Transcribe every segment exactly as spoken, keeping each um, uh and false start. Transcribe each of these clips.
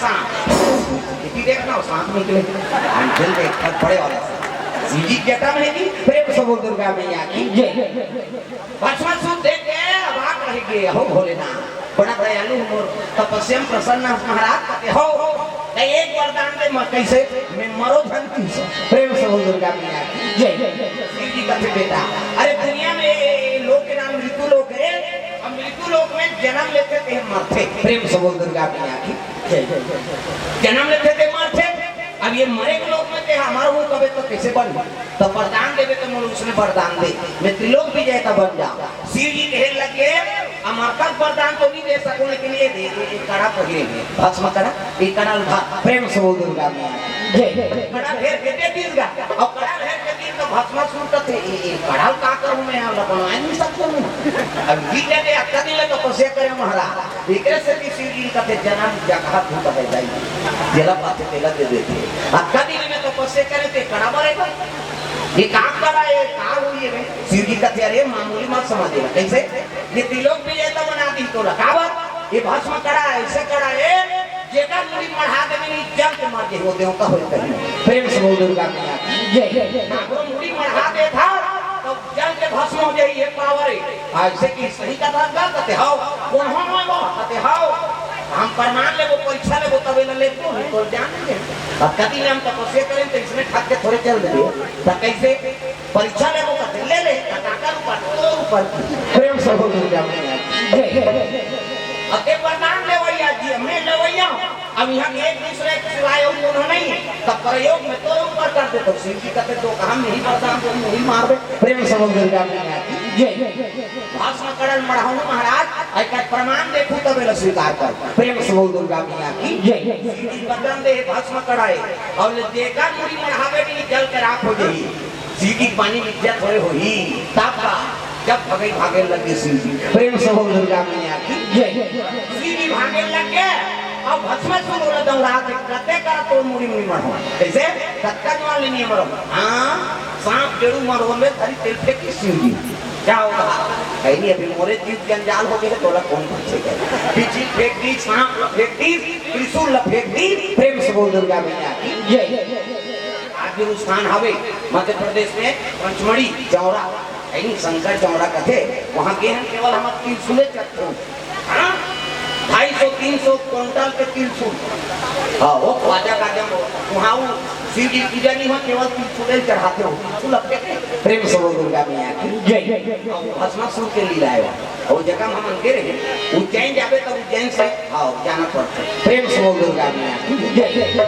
सांप। इति देखना हो, सांप निकले। अंचल देख कर बड़े वाला सांप। सीधी जटा में की प्रेम से बोल दुर्गा मैया की जय। भस्मासुर देख के अबाक रह गए, हो भोलेनाथ, बड़ा दयालु हो मोर, तपस्या में प्रसन्न हस महाराज, कहते हो, हो, तो एक वरदान दे, मैं कैसे, मैं मरो झन तीस। प्रेम से बोल दुर्गा मैया की जय। शिव जी कहते, बेटा, अरे दुनिया में ये लोक के नाम मृत्यु लोक है, हम मृत्यु लोक में जन्म लेते थे, मरते। प्रेम से बोल दुर्गा मैया की जय। जन्म लेते थे, मरते। अब ये मरे के लोक में ते हमारा वो कबे तो कैसे बन? तो वरदान देवे तो मोर उसने वरदान दे, मैं त्रिलोक विजेता बन जाऊं। शिव जी कहे लगे, अमरता के वरदान तो नहीं दे सकूं, लेकिन ये दे दो, एक कड़ा पहले में, भस्म कड़ा, एक कड़ा उठा, प्रेम से बोल दुर्गा मैया। जय। कड़ा फेर के दे दीस गा, और कड़ा फेर के दीस तो भस्मासुर का थे, ये, ये कड़ा का करूं मैं, यहाँ बनवा नहीं सकता मैं। अब जी के अक्का दिन ले तपस्या करे महाराज, एकरे से कि शिव जी का थे जन्म जगह भूत है जाई, जेला पाते तेला दे देते। अक्का दिन में तपस्या करे ते कड़ा बरेगा, ये काम करा, ये काम हुई है। शिव जी का थे, अरे मामूली मत समझेगा, कैसे? ये त्रिलोक विजेता बना दी तोला, का बात? ये भस्म कड़ा, ऐसे कड़ा, ये जेकर मुड़ी मढ़ा देवे नहीं, जल के मर जाए, वो देवता होए कहीं। प्रेम से बोल दुर्गा मैया की जय। ठाकुर मुड़ी मढ़ा दे था, तो जल के भस्म हो जाए, ये पावर है। ऐसे की सही कथा का कहते हो, कौन हो वो कहते हो, हम प्रमाण लेबो, परीक्षा लेबो, तबे ना लेबो, नहीं तो जान दे। अब कभी हम तपस्या करें तो इसमें ठाक के थोड़े चल दे, तो कैसे? परीक्षा लेबो कहते, ले ले, काका ऊपर, तोर ऊपर की। प्रेम से बोल दुर्गा मैया की जय। अब ते वरदान लेवैया जी, मैं लेवैया हूँ। अब यहाँ एक दूसरे के सिवाय और कोनो नहीं, तब प्रयोग में तोर ऊपर कर दे, तो शिव जी कहते, तो कहा, मैं ही वरदान दूँ, मैं ही मार दे। प्रेम से बोल दुर्गा मैया की जय। भस्म कड़न मढ़ौन महाराज, एकर प्रमाण देखू तबे ला स्वीकार कर। प्रेम से बोल दुर्गा मैया की जय। शिव जी वरदान दे, भस्म कड़ाए, और जेकर मुड़ी मढ़ावे भी जल के राख हो जाई। शिव जी पानी में इज्जत होए होही, तब का? जब भगई भागे लगे शिव जी। प्रेम से बोल दुर्गा मैया की जय। शिव जी भागे लग गए, अब भस्मासुर बोला दौड़ा के, कते का तो मुड़ी मुड़ी मरो। कैसे? कतका जवान ले नहीं मरो। हाँ, सांप डेढ़ू मरो में धरी तेल फेंकी शिव जी। क्या होगा? कहीं नहीं, अभी मोरे जीव जंजाल हो गए, तोला कौन पूछेगा? बिच्छी फेंक दी, सांप ला फेंक दी, त्रिशूल ला फेंक दी। प्रेम से बोल दुर्गा मैया की जय। आज भी स्थान हवे मध्य प्रदेश में पंचमढ़ी चौरा, यानी शंकर चौरा कथे, वहाँ गे हन, केवल हम त्रिशूले चढ़ते हो। हाँ? ढाई सौ तीन सौ कुंटल के त्रिशूल। हाँ, वो ख्वाजा का जब वहाँ वो शिव जी पूजा नहीं हुआ, केवल त्रिशूले चढ़ाते हो, त्रिशूल अपने। प्रेम से बोल दुर्गा मैया की जय। और भस्मासुर के लीला है वहाँ। और जगह हम अंधेरे हैं, उज्जैन जावे तो उज्जैन से, हाँ, जाना पड़ता है। प्रेम से बोल दुर्गा मैया की जय।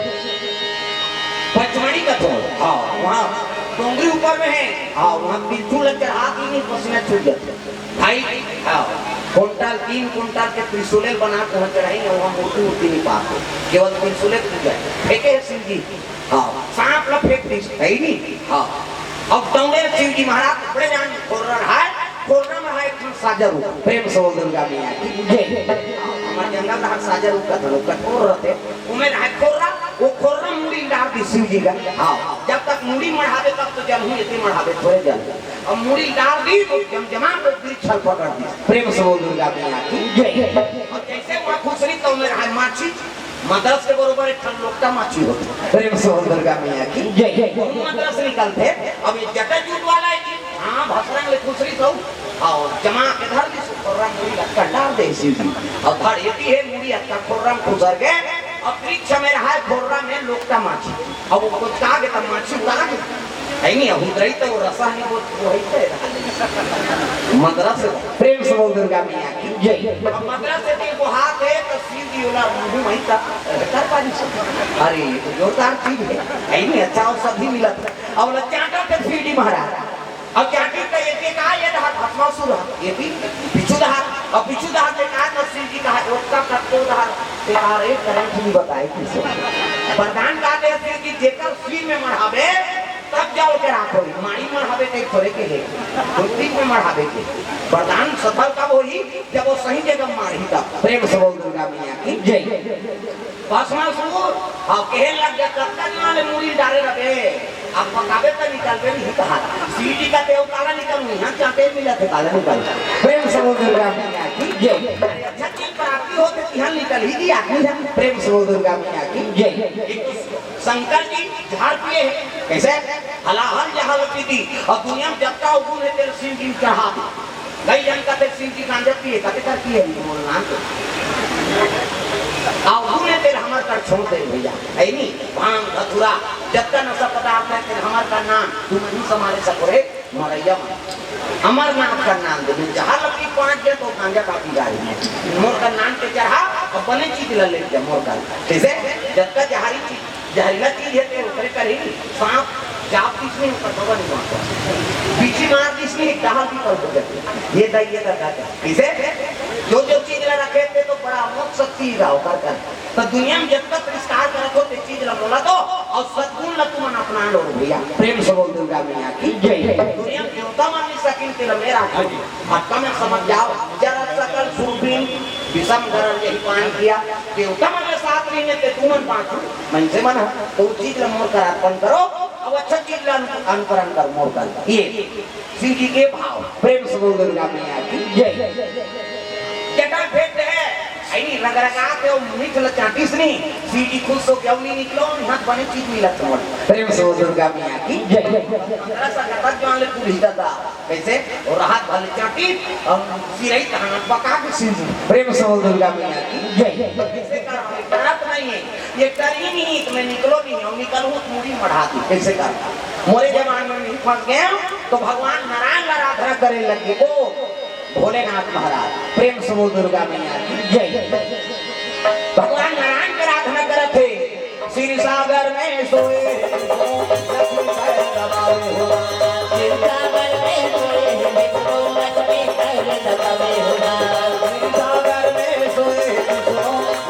पंचमढ़ी का तो, हाँ, वहाँ डोंगरी ऊपर में है, हाँ, वहाँ त्रिशूल चढ़ा के नहीं पसीना छूट जाता। भाई, हाँ, कुंटल, तीन कुंटल के त्रिशूले बना के वहाँ चढ़ाई ना, वहाँ मूर्ति उर्ति नहीं पाते, केवल त्रिशूले पूजा है। फेंके है शिव जी, हाँ, सांप ला फेंक दी, है ही नहीं, हाँ। अब दौड़े शिव जी महाराज, बड़े जान खोर रहा है, खोर में है एक ठन साजा रूप, प्रेम से बोल दुर्गा मैया की जय। हमारे जंगल रहा साजा रूप का धनुष कठोर रहते, उमें रहा खोर्रा, वो खोर्रा मुड़ी डाल दी शिव जी का। हाँ, जब तक मुड़ी मढ़ावे तब तो जल हूँ, इतनी मढ़ावे थोड़े जल। अब मुड़ी डाल दी तो जमजमा को वृक्ष छल पकड़ दी। प्रेम से बोल दुर्गा मैया की जय। और जैसे वहाँ खुसरी तो उमें रहा माछी, मदरस के बरोबर एक ठन लोकटा माछी होती। प्रेम से बोल दुर्गा मैया की जय। वो मदरस निकलते, अब ये जटा जूट वाला है कि हाँ, भसरंग ले खुसरी तो, और जमा के धर दी, खोर्रा मुड़ी लटका डाल दे शिव जी। और धर एती है मुड़ी अटका खोर्रा में खुसर गए, और वृक्ष में रहा है खोर्रा में लोकटा माछी। अब वो कुछ कहा गया, तब माछी उतारा गया। है नहीं, हम रही तो वो रसा नहीं, वो, वो है क्या? मदरस, प्रेम से बोल दुर्गा मैया की जय। अब मदरस से भी वो हाथ है, तो शिव जी वाला मुंह वहीं का कर पानी से। अरे, ये तो जोरदार चीज है। है नहीं, अच्छा औषधि मिला था। अब लग जाता था शिव जी महाराज। अब जाके कहे कि का ये डहर भस्मासुर है, ये भी बिच्छू डहर, और बिच्छू डहर के का तो शिव जी का है, ओतका कत्तो डहर, ते आ रे करंट नहीं बताए किसे। वरदान का दे शिव जी, जेकर शिव में मढ़ावे, तब जाओ के रात होई, माड़ी मढ़ावे के थोड़े के है, पृथ्वी में मढ़ावे के। वरदान सफल कब होई, जब वो सही जगह माढ़ी तब। प्रेम से बोल दुर्गा मैया की जय। भस्मासुर, हाँ, कहे लग गया, "कत्ता जवान ले मुड़ी डारे रहे, अब पकावे तो निकालबे नहीं कहा। शिव जी का देव काला निकल नहीं, यहाँ चाटे मिला थे काला निकल।" प्रेम से बोल दुर्गा मैया की जय। अरे अच्छा चीज प्राप्ति होते इहाँ निकल ही दी आदमी ह। प्रेम से बोल दुर्गा मैया की जय। एक तो शंकर जी झाड़ पिए हे, कइसे? हलाहल जहल पीती, अउ दुनिया में जतका अवगुण हे तेला शिव जी चढ़ा दे। कई झन कथे शिव जी गांजा पिए, कथे कर पिए, बोलना तो। अवगुण हे तेला हमर कर छोड़ दे भइया, हे नी? भांग, धतूरा, जतका नशा पदार्थ हे तेला हमर कर ना, तुम नहीं संभाले सको रे। मरइया मन अमरनाथ कर नाम दे, जहाँ लकड़ी पाँच दे तो गांजा काफी गाड़ी। मोर कर नाम के चढ़ा, अब बने चीज ला ले जा मोर कर। जइसे जतका जहरी चीज, जहरीला चीज हे ते ओकरे कर ही। सांप जाप दिस नहीं, ओकर भवन नहीं मारता। बिच्छी मार दिस नहीं, डहाल भी कर हो जाती। ये दा, ये दा, दा, दा। जइसे जो जो चीज ला रखे थे तो बड़ा अमोघ शक्ति रहा ओकर कर। त दुनिया में जतका तिरस्कार करत हो, ते चीज ला मोला दो अउ सद्गुण ला तुमन अपना लो भइया। प्रेम से बोल दुर्गा मैया की जय। दुनिया में देवता मन नइ सकिन, तेला मेरा हाँ जी। अतका में समझ जाव, जरा सकल सुरभीन, विषम गरल यही पान किया। देवता मन के साथ नहीं है, ते तुमन पाँचों मनसे मन ह, तो उ चीज ला मोर कर अर्पण करो, अब अच्छा चीज ला अनु-, अनुकरण कर मोर कर। ये शिव जी के भाव, प्रेम से बोल दुर्गा मैया की जय। जटा फेंक दे, अई रगरगा के ओ मीठ ल चाटिस नी, शिव जी खुश हो के अउ नी निकलो, नी हाथ बने चीज मिलत मोर। प्रेम से बोल दुर्गा मैया की जय। जरा सा गटक जान ले बूढ़ी दादा, कइसे? ओ राहत भले चाटी, अउ सिरई कहाँ पका के शिव जी। प्रेम से बोल दुर्गा मैया की जय। कइसे कर, करत नहीं है, ये करी नहीं, तो मैं निकलो नहीं, अउ निकलूँ तो मुड़ी मढ़ा दी, कइसे कर? मोरे जमाने में फंस गए, तो भगवान नारायण ला आराधना करे लगे। ओ भोलेनाथ महाराज, प्रेम से बोल दुर्गा मैया की जय। भगवान नारायण के आराधना करत हे। क्षीर सागर में सोए, लक्ष्मी पैर दबावे हो। क्षीर सागर में सोए, लक्ष्मी पैर दबावे हो। क्षीर सागर में सोए,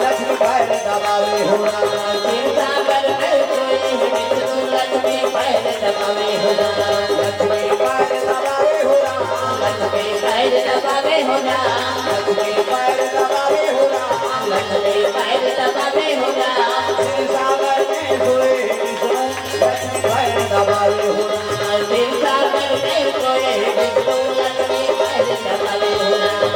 लक्ष्मी पैर दबावे हो राम। क्षीर सागर में सोए विष्णु, लक्ष्मी पैर दबावे हो राम। लक्ष्मी पैर दबावे हो राम। लक्ष्मी पैर दबावे हो राम। लक्ष्मी पैर दबावे हो राम। लक्ष्मी पैर दबावे हो राम। क्षीर सागर में सोए विष्णु, लक्ष्मी पैर दबावे हो राम। क्षीर सागर में सोए विष्णु, लक्ष्मी पैर दबावे हो राम।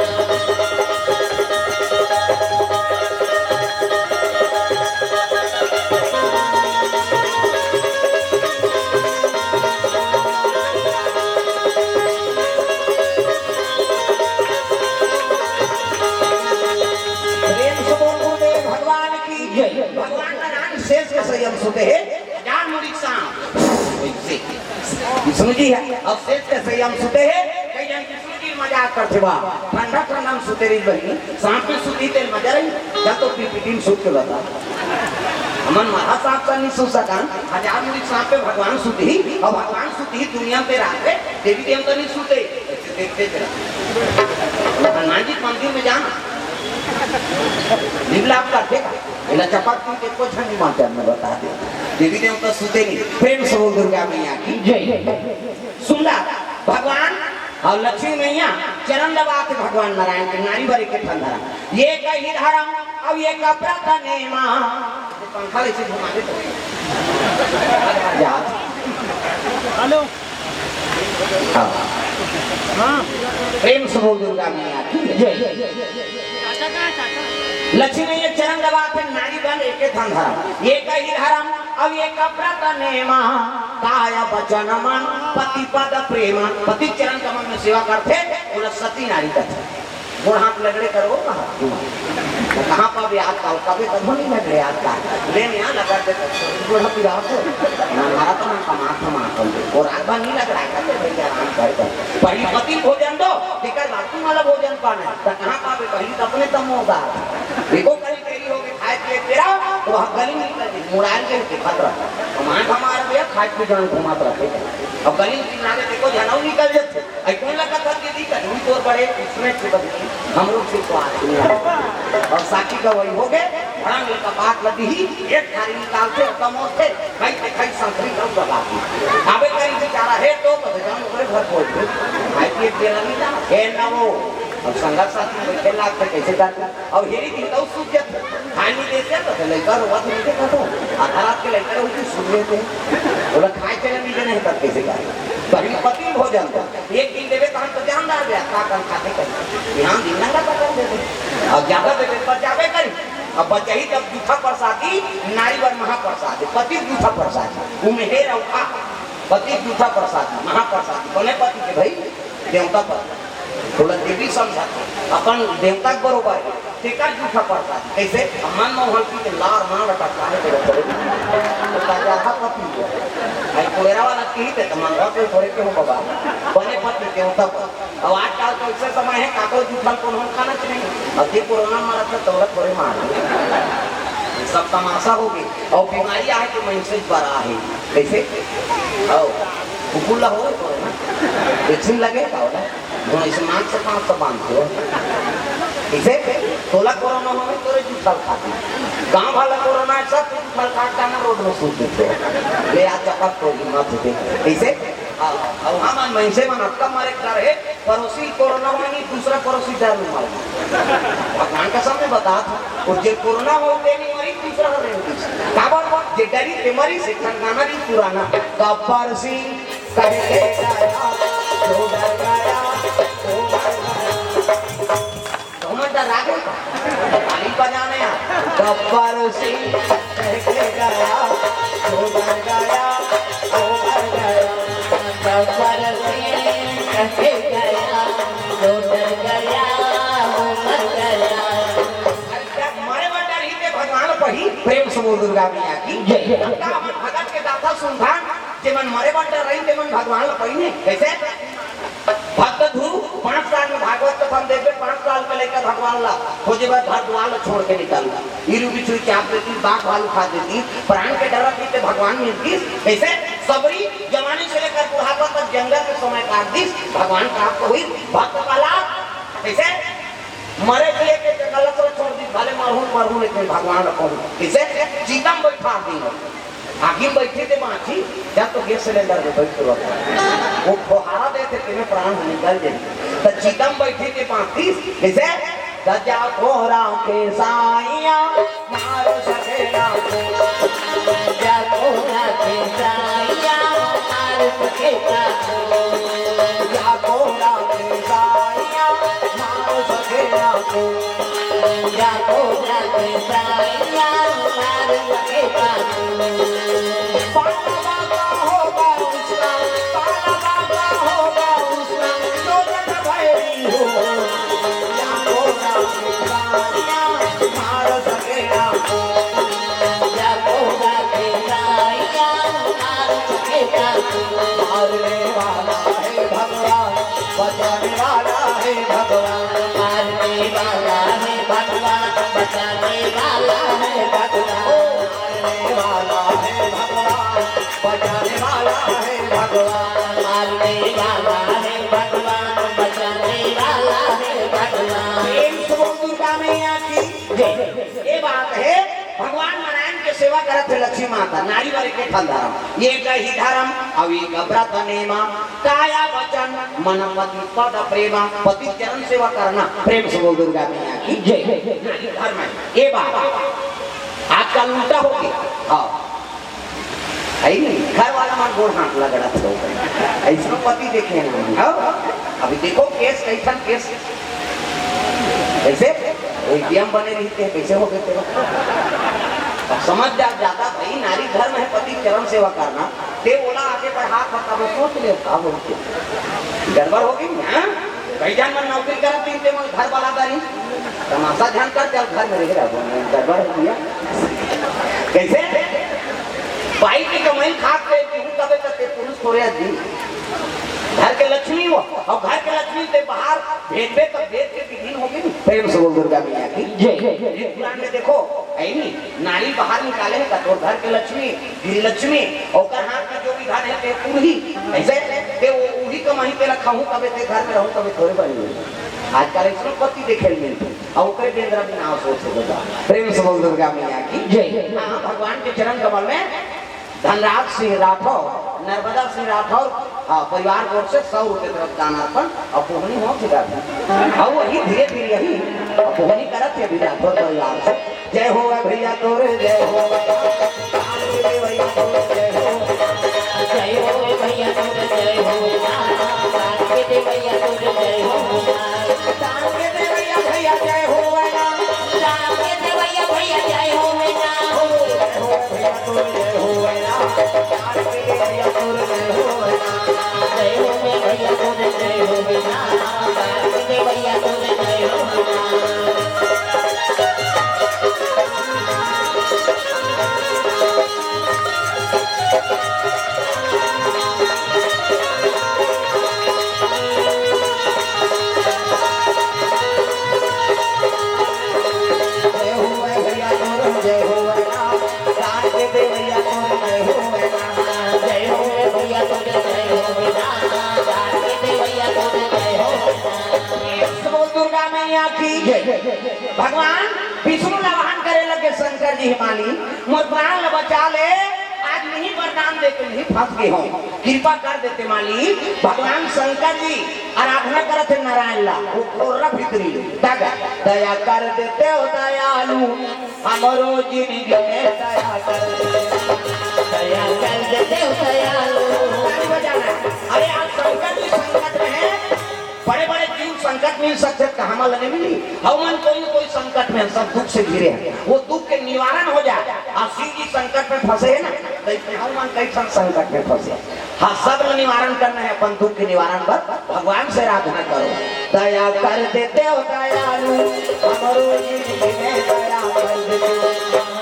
प्रेम से बोल गुरुदेव भगवान की जय। भगवान नारायण शेष के संयम सुते हे, हजार मुड़ी सांप। विष्णु जी हे, अउ शेष के संयम सुते हे, कई झन विष्णु जी मजाक करथे बा। ठंडा ठंडा में सुते रही बहिनी, सांप में सुती तेल मजा रही, जा तो पीपीटी में सुत के बता। हमन मरा सांप का नहीं सुत सकन, हजार मुड़ी सांप पे भगवान सुती, अउ भगवान सुती दुनिया पे रात रे, देवी देवता नहीं सुते। देखते जरा। हनुमान जी मंदिर में जाना। बिमला आपका देखा। इला चपाक तुम के कुछ नहीं मानते, हमने बता दे। देवी देवता सुते नहीं। प्रेम से बोल दुर्गा मैया की जय। सुंदर भगवान अउ लक्ष्मी मैया चरण दबा के भगवान नारायण के नारी बरे के ठंडा। ये कही धर्म, अब ये कपड़ा का नेमा। पंखा ले से घुमा दे तो। जा। हेलो। हाँ। हाँ। प्रेम से बोल दुर्गा मैया की जय। लक्ष्मी मैया चरण दबा के नारी बन एके ठन धरम। ये कही धरम, अब ये कपड़ा का नेमा, काय वचन मन पति पद प्रेमा। पति चरण कमल में सेवा करथे, ओला सती नारी कथे। गोड़ हाथ लगड़े करो, कहा। तो कहाँ पाबे आजकल, कभी कभो नहीं लगड़े आजकल। ले यहाँ लगा दे, गोड़ हाथ पिराओ तो। हमारा तो मन कमा, कमा कर दे। और आग बार नहीं लग रहा है, कर दे भैया, आराम कर दे। पहली पति भोजन दो, फिकर बात तुम्हारा भोजन पाना है। तो कहाँ पाबे, पहली तो अपने तम होगा। देखो, कहीं कहीं हो गए, खाए पिए तेरा, तो वहाँ गली निकल गई, मुड़ान के उठे खतरा। कमान हमारा भैया, खाए पिए जान घुमात रहते। अब गली किनारे देखो, जनऊ निकल जाते। अई कोन ला कथस दीदी, कटुरी तोर बड़े, उसने छुपत नहीं, हम लोग से तो आती है। और साकी का वही हो गए, भड़ंग लगा बात लगी ही, एक थारी निकालते और तमोस थे, कहीं से कहीं संतरी का उड़ा बात ही। अबे कहीं बेचारा है तो, बस जान ओकरे घर पहुंच गए। खाए पिए के बेरा नहीं जाना, है ना वो। अब संगत साथी बैठे लागते, कैसे जाते? अब हेरी दिन तो सूझ जाते। खाए नहीं देते, तो लड़का रोवा तो नहीं देखा तो। आधा रात के लड़का रोवा तो सुन लेते हैं। बोला, "खाए चले नहीं देने, तब कैसे जाते?" पहली पति भोजन दो, एक दिन देवे तहन तो ध्यान रह गया, का कन खाते करी, ध्यान दिन नंगा पकड़ देते, अब ज्यादा देवे पर जाबे करी, अब बचही तब जूठा प्रसादी, नारी बर महाप्रसाद, पति जूठा प्रसादी, उमे हे रउखा, पति जूठा प्रसादी, महाप्रसादी, बने पति के भाई, देवता पति, थोड़ा देवी समझा, अपन देवता के बरोबर है। तेकर जूठा प्रसाद। कैसे? अम्मन मोहन की के लार मार लटकता है तेरे ऊपर। तो ताजा हा पति हुआ। आई कोयरा वाला की ते तो मंगवा के थोड़े के हो बाबा। बने पति के होता पर। अब आजकल तो ऐसे समय है, काको जूठल को हम खाना चाहिए। अब ये कोरोना मारा था, तोड़ा थोड़े मार। ये सब तमाशा हो गई। और बीमारी आए तो मैं इसे बड़ा है। कैसे? आओ। कुकुर ला हो कोरोना। वैक्सीन लगे का होला? वो इसे मास्क से पाँच सौ बांधते हो। इसे तोला कोरोना होवे तोरे जूठल खाती। गांव वाला कोरोना है, सब जूठल काट का ना रोड में सूत देते हो। ले आ चपक को भी मत दे। इसे अब हम मन मनसे मन अतका मरे कर है, पड़ोसी कोरोना में नहीं, दूसरा पड़ोसी डर में मर गया। भगवान का सामने बता था, और जे कोरोना हो गए नहीं मरी, दूसरा हर नहीं। काबर? जे डरी ते मरी से ठिकाना नहीं पुराना। गब्बर सिंह कह के गया, जो डर गया, वो मर गया। तो मैं डरा गया। ताली बजाने आ। गब्बर सिंह कह के गया, जो डर गया, वो मर गया। गब्बर सिंह कह के गया, जो डर गया, वो मर गया। अरे, जब मरे बर डरही ते भगवान पही, प्रेम से बोल दुर्गा मैया की। जय। भगत के गाथा सुनथन, जेमन मरे बर डरही, तेमन भगवान ल पही नहीं। कैसे? भक्त ध्रुव पाँच साल में भागवत कथा में देखबे, पाँच साल के लेकर भगवान ला खोजे बर घर द्वार ला छोड़ के निकल गा। इरू बिछू चाप देती, बाघ भालू खा देती, प्राण के डर रहती ते भगवान मिलती। कैसे? सबरी जवानी से लेकर बुढ़ापा तक जंगल में समय काट दी, भगवान प्राप्त हुई। भक्त प्रहलाद कैसे? मरे जिए के गलत ला छोड़ दी, भले मरहूं, मरहूं, लेकिन भगवान ला पहूं। कैसे? चिता में बैठा दी। आगी में बैठी ते बांची, जा तो गैस सिलेंडर में बैठ के रोक। वो फोहारा दे थे, तेमें प्राण निकल जाए। तो चिता में बैठी ते बांची, कैसे? गजा कोहरा के साइया, मारो सकेला को। गजा कोहरा के साइया, मारो सकेला को। गजा कोहरा के साइया, मारो सकेला को। गजा कोहरा के साइया, मारो सकेला को। पाला बाबा होगा उसका, पाला बाबा होगा उसका, जो जग भैरी हो। या कोहरा के साइया, मारो सकेला को। या कोहरा के साइया, मारो सकेला को। मारने वाला है भगवान, बचाने वाला है भगवान। मारने वाला है भगवान, बचाने वाला है भगवान। मारने वाला है भगवान, बचाने वाला है भगवान। मारने वाला है भगवान, बचाने वाला है भगवान। प्रेम से बोल दुर्गा मैया की जय। ये बात है, भगवान नारायण के सेवा करत है लक्ष्मी माता, नारी बर एक ठन धर्म, ये कही धर्म, अब एक व्रत नेमा, काया वचन मन पति पद प्रेमा, पति चरण सेवा करना। प्रेम से बोल दुर्गा मैया की जय। धर्म है ये बात। आजकल उल्टा हो गया। हाँ, है नहीं, घर वाला मन गोड़ हाथ लगड़ा थो। ऐसा पति देखे ना मन। हाँ? अभी देखो केस, कैसन केस। कैसे? एटीएम बने रहते हैं, कैसे हो गए तेरा? अब समझ जा, ज्यादा भाई, नारी धर्म है पति चरण सेवा करना। ते ओला आगे बढ़ा, पर तब सोच ले, का बोलते? गड़बड़ हो गई ना? कई जन मन नौकरी करत दिन ते मन घर वाला दारी। तमाशा ध्यान कर, चल घर में रह रहा, गड़बड़ हो गया। कैसे? बाई की कमाई खात ले, तू तबे तक ते पुरुष थोड़े आदमी। घर के लक्ष्मी हो, और घर के लक्ष्मी ते बाहर भेजबे तब भेज के विघिन होगी। प्रेम से बोल दुर्गा मैया की जय। पुराण में देखो, है नहीं, नारी बाहर निकाले है तो घर के लक्ष्मी, गृह लक्ष्मी, ओकर हाथ में जो भी धन है, ते पूरी, ऐसे, ते वो, वही कमाई पे रखा हूँ, तबे ते घर में रहूँ, तबे थोड़े बनी हुई। आजकल ऐसे पति देखे मिलते, और ओकरे बेंदरा भी नाव सोच से बता। प्रेम से बोल दुर्गा मैया की जय। हाँ, भगवान के चरण कमल में धनराज सिंह राठौर, नर्मदा सिंह राठौर, हाँ, परिवार की ओर से सौ रुपए तरफ दान अर्पण, और बोहनी हो चुका है। और वही धीरे धीरे यही, और बोहनी करत है भी राठौर परिवार से। जय हो भैया तोरे, जय हो। जय हो भैया तोरे, जय हो। जय हो भैया तोर जय हो भैया, दान के दे भैया तोर जय हो भैया। जय हो भैया तोर जय हो भैया, दान के दे भैया तोर जय हो भैया। बोल दुर्गा मैया की जय। भगवान विष्णु ला आह्वान करे लगे, शंकर जी, हे मालिक, मोर प्राण ला बचा ले, आज नहीं वरदान दे के नहीं फंस गए हो, कृपा कर देते मालिक। भगवान शंकर जी आराधना करत हे नारायण ला, वो खोर भीतरी ले, दया, दया कर देते हो दयालु, हमरो जिंदगी में दया कर देते, दया कर देते हो दयालु। ताली बजाना है। अरे आज शंकर जी संकट में है, बड़े-बड़े जीव संकट मिल सकथे, कहाँ मा लगे मिली? हमन कोई न कोई संकट में, सब दुख से घिरे हैं, वो दुख के निवारण हो जाए। और शिव जी संकट में फंसे हैं ना, तो इसमें हमन कई ठन संकट में फंसे हैं। हाँ, सब ला निवारण करना है, अपन दुख के निवारण बर भगवान से आराधना करो। दया कर देते हो दयालु, हमरो जिंदगी में दया कर देते हो।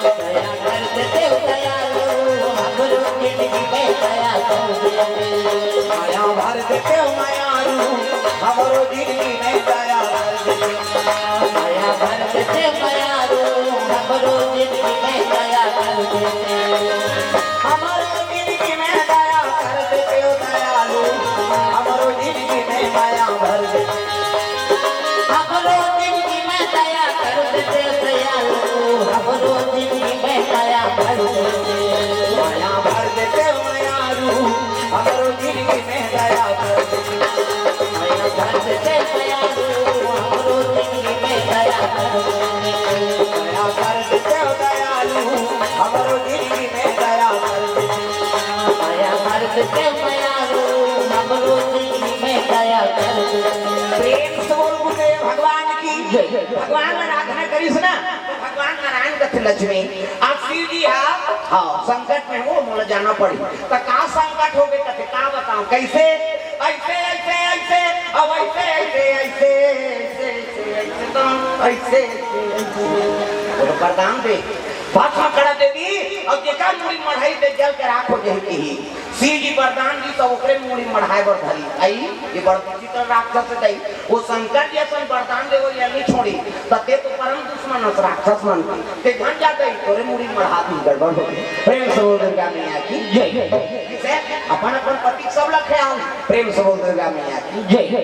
दया कर देते हो दयालु, हमरो जिंदगी में दया कर देते। माया भर देते हो मायालु, हमरो जिंदगी में दया कर देते। माया भर देते हो मायालु, हमरो जिंदगी में दया कर देते। हमरो जिंदगी में दया कर देते हो दयालु, हमरो जिंदगी में माया भर देते। हमरो जिंदगी में दया कर देते दयालु, हमरो जिंदगी में दया कर देते। माया भर देते मायालु, हमरो जिंदगी में दया कर देते। माया भर देते दयालु, हमरो जिंदगी में दया कर देते। माया भर देते दयालु, हमरो जिंदगी में दया कर देते। माया भर देते दयालु, हमरो जिंदगी में दया कर देते। प्रेम से बोल गुरुदेव भगवान की जय। भगवान आराधना करिस ना, तो भगवान नारायण कथे लक्ष्मी, आप शिव जी हा, हाँ, संकट में हो, मोला जाना पड़ी। तो का संकट हो गए? कथे का बताओ, कैसे? ऐसे, ऐसे, ऐसे, अब ऐसे, ऐसे, ऐसे, ऐसे, ऐसे, ऐसे, तो ऐसे, ऐसे, ऐसे। वो तो वरदान दे, भस्म करा देवी, और जेकर मुड़ी मढ़ाई ते जल के राख हो जाही। शिव जी वरदान दी तो ओकरे मुड़ी मढ़ाए बर धरी। आई, ये बड़ विचित्र राक्षस है। वो शंकर जी अपन वरदान देवो या नहीं छोड़ी, तो ते तो परम दुश्मन हस राक्षस मन के। ते झन जा गई, तोरे मुड़ी मढ़ा दी, गड़बड़ हो गई। प्रेम से बोल दुर्गा मैया की जय। इसे अपन अपन पति सब ला ख्याल। प्रेम से बोल दुर्गा मैया की जय।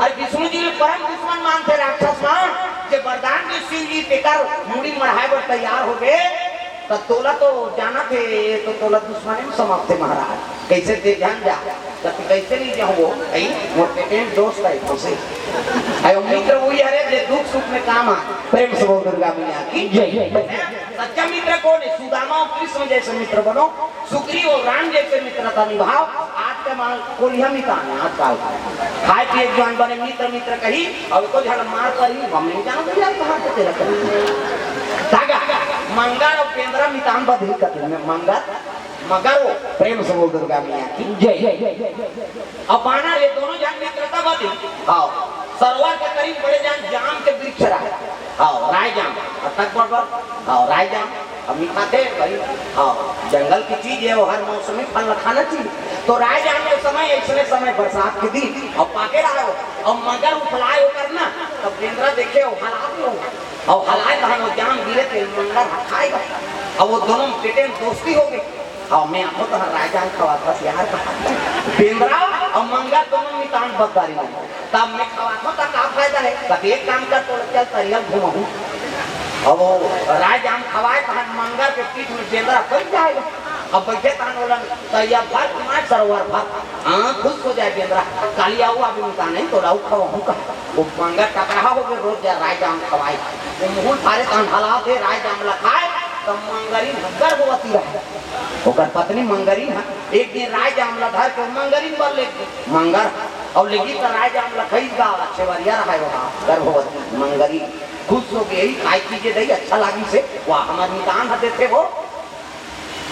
अरे विष्णु जी भी परम दुश्मन मानथे राक्षस मन, जे वरदान दे शिव जी तेकर मुड़ी मढ़ाए बर तैयार हो गए। त तोला तो जानत हे, ये तो तोला दुश्मने में समाप्त हे महाराज, कैसे ते जान जा। त तू कैसे नहीं जाऊँ वो? आई, मोर पेटे में दोस्त है, कैसे? आई, वो मित्र वही हरे, जे दुख सुख में काम आ। प्रेम से बोल दुर्गा मैया की जय। सच्चा मित्र कौन है? सुदामा और कृष्ण जैसे मित्र बनो, सुग्रीव और राम जैसे मित्रता निभाओ। आज के माल कोलिया मितान है, आजकल का। खाए पिए के जुआन बने मित्र, मित्र कही, अब को झल मार परी, हम नहीं जानो भैया, कहाँ से तेरा करी। धागा, मंगर और बेंदरा मितान बदली कथी में, मंगर, मगर वो। प्रेम से बोल दुर्गा मैया की जय। अब बानर ये दोनों जन मित्रता बदली। हाँ, सरोवर के करीब बड़े जान जाम के वृक्ष रहे। हाँ, राय जाम, अतक बड़ बड़। हाँ, राय जाम, हम ही खाते भाई। हाँ, जंगल की चीज है, वो हर मौसमी फल न खाना चाहिए। तो राय जाम के समय, ऐसने समय बरसात के दिन, अब पाके रहा हो, अब मगर उफलाए हो करना, तब बेंदरा देखे हो, हला दे हो। अब हलाए तहन वो जाम गिरे थे, मंगर खाएगा। अब वो दोनों बेटे में दोस्ती हो गई। हाँ, मैं आपको तो राय जाम खवाता यार। बेंदरा और मंगर दोनों मितान बददारी में। तब मैं खवाथो त का फायदा है? तब एक काम कर, तो चल तरिया घुमाऊं। अब वो राय जाम खवाए तहन मंगर के पीठ में बेंदरा बैठ जाएगा। अब बैठे तहन बोलन, "तरिया भर घुमाए सरोवर भर।" हाँ, खुश हो जाए बेंदरा। काली आऊ अभी मितान नहीं तो राऊ खवाऊं का। वो मंगर टकराहा हो गए, रोज जा राय जाम खवाए। वो मुहुल फारे तहन हला दे, राय जाम ला खाए, तब मंगरी गर्भवती रहे। ओकर पत्नी मंगरी है, एक दिन राय जाम ला धर के मंगरी बर ले गई। मंगर अउ लेकिन त रायजाम ल खइस गा, छेवरिया रहय ओहा, गर्भवती मंगरी। खुश हो गे, "खाए पीए दई, अच्छा लागिस हे, वाह, हमर मितान ह देथे वो।"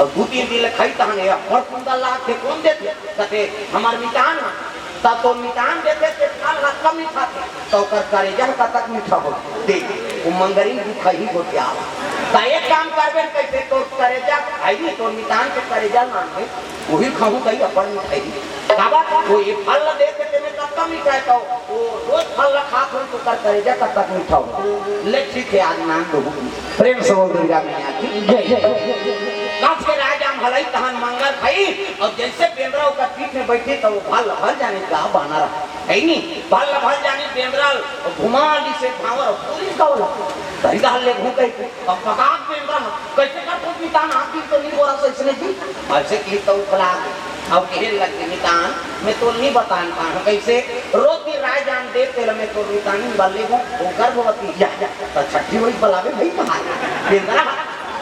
अउ दू तीन दिन ले खइस तहन, "ए अब्बड़ सुंदर लागथे, कोन देथे?" कथे, "हमर मितान ह।" "त तोर मितान देथे, ते फल ह कम मीठा थे, त ओकर करेजा ह कतक मीठा हो।" देख, वो मंगरी दुखही गोठियावा। त एक काम करबे, कइसे तोर करेजा, भाई, तोर मितान के करेजा मांगबे, उही खाहूं कही अपन मिठाई। काबर? वो ये फल ल देख के तेने कतका मीठा हे, तो वो रोज फल ल खात होही, तो ओकर करेजा कतका मीठा हो। ले ठीक हे, आज नाम दो। प्रेम से बोल दुर्गा मैया की जय। कस के रायजाम हलई तहन मंगर भई, अउ जइसे बेंदरा ओकर पीठ में बइठे, त वो भल भल जाने का बानर हे नी, भल भल जाने बेंदरा घुमा ली से भांवर पूरी कौला। तही रहल ले घूम कही। अब पकाक बेंदरा ह, कइसे करथस मितान, आखिर तो नी बोलस अइसने जी। अइसे कि तो उखला गे। अब कहे लगे, "मितान, मैं तो नी बतान पाहूं, कइसे रोज दिन रायजाम दे तेला मैं तो मितान बल्ले हूं, वो गर्भवती।" या, या, त छट्ठी वही बलावे भई कहा, बेंदरा ह,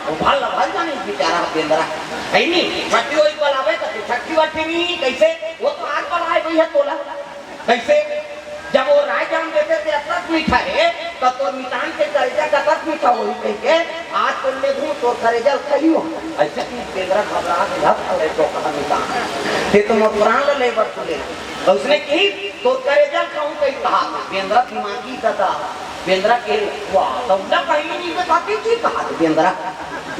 वो भल भल जाने बेचारा बेंदरा, हे नी, छट्ठी वही बलावे, त छट्ठी वट्ठी नी, कइसे, वो तो आज बलाए भई हे तोला। कइसे? जब वो रायजाम देथे ते अतक मीठा हे, त तोर मितान के करेजा कतक मीठा होही कहिके, आज तोर ले दूं, तोर करेजा ल खइहूं। अइसे कि बेंदरा घबरा गे, "हट, अरे तो कहा मितान, ते तो मोर प्राण ल ले बर तुले।" अउ उसने कही, "तोर करेजा ल खाहूं," कही कहा। बेंदरा दिमागी ददा, बेंदरा के, "वाह, त उला पहिली नी बताते जी," कहा बेंदरा।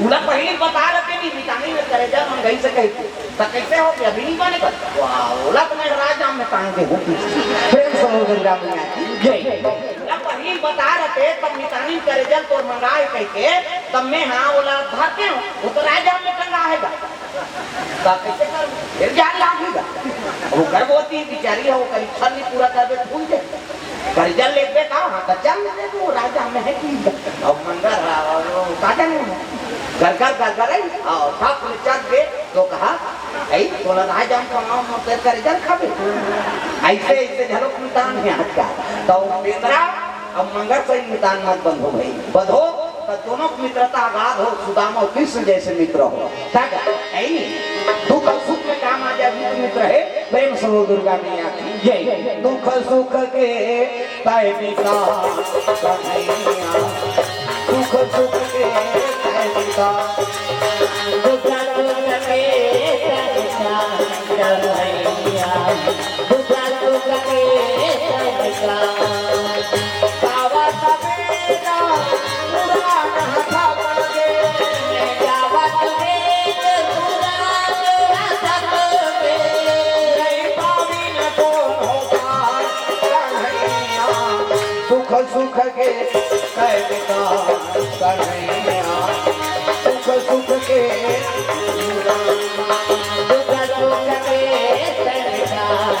"उला पहिली बता रहते नी, मितानी में करेजा मंगई से कही।" त कइसे हो गया? अभी नी बने कर। वाह, ओला त मैं रायजाम में टांग दे हूं। प्रेम से बोल दुर्गा मैया की जय। जब वही बता रहते, तब मितानी करेजा ल तोर मंगाए कहिके, तब मैं, हां, ओला धरते हूं, वो तो रायजाम में टंगा हे गा। त कइसे कर? फिर जान लागी गा। वो गर्भवती बिचारी हे, वो करीब छल नी पूरा करबे, फूल दे। करेजा लेबे का? हां, त चल दे तू, रायजाम में हे कि। अब मंगर, हां, वो काटन में। गरगर, गरगर हे, हां, साफ ले चल दे, तो कहा, "ए, तोला रायजाम खवाओं, मोर करेजा ल खाबे?" अइसे, अइसे घलो मितान हे आज का। त वो बेंदरा, अब मंगर से मितान मत बंधो भई। बंधो, त दोनों की मित्रता अगाध हो, सुदामा अउ कृष्ण जइसे मित्र हो। तब, हे नी, दुख अउ सुख में काम आ जाए, मित्र, मित्र हे। प्रेम से बोल दुर्गा मैया की जय। दुख सुख के तय पिता कन्हैया, दुख सुख के तय पिता। दुख सुख के तय पिता कन्हैया, दुख सुख के तय पिता। पावा सवेरा पुरान हथा बगे, जावत वेद पुरान हथा बगे। नहीं पाविन कोनो पार कन्हैया, दुख सुख के तय पिता कन्हैया, दुख सुख के दुख सुख के तय पिता कन्हैया।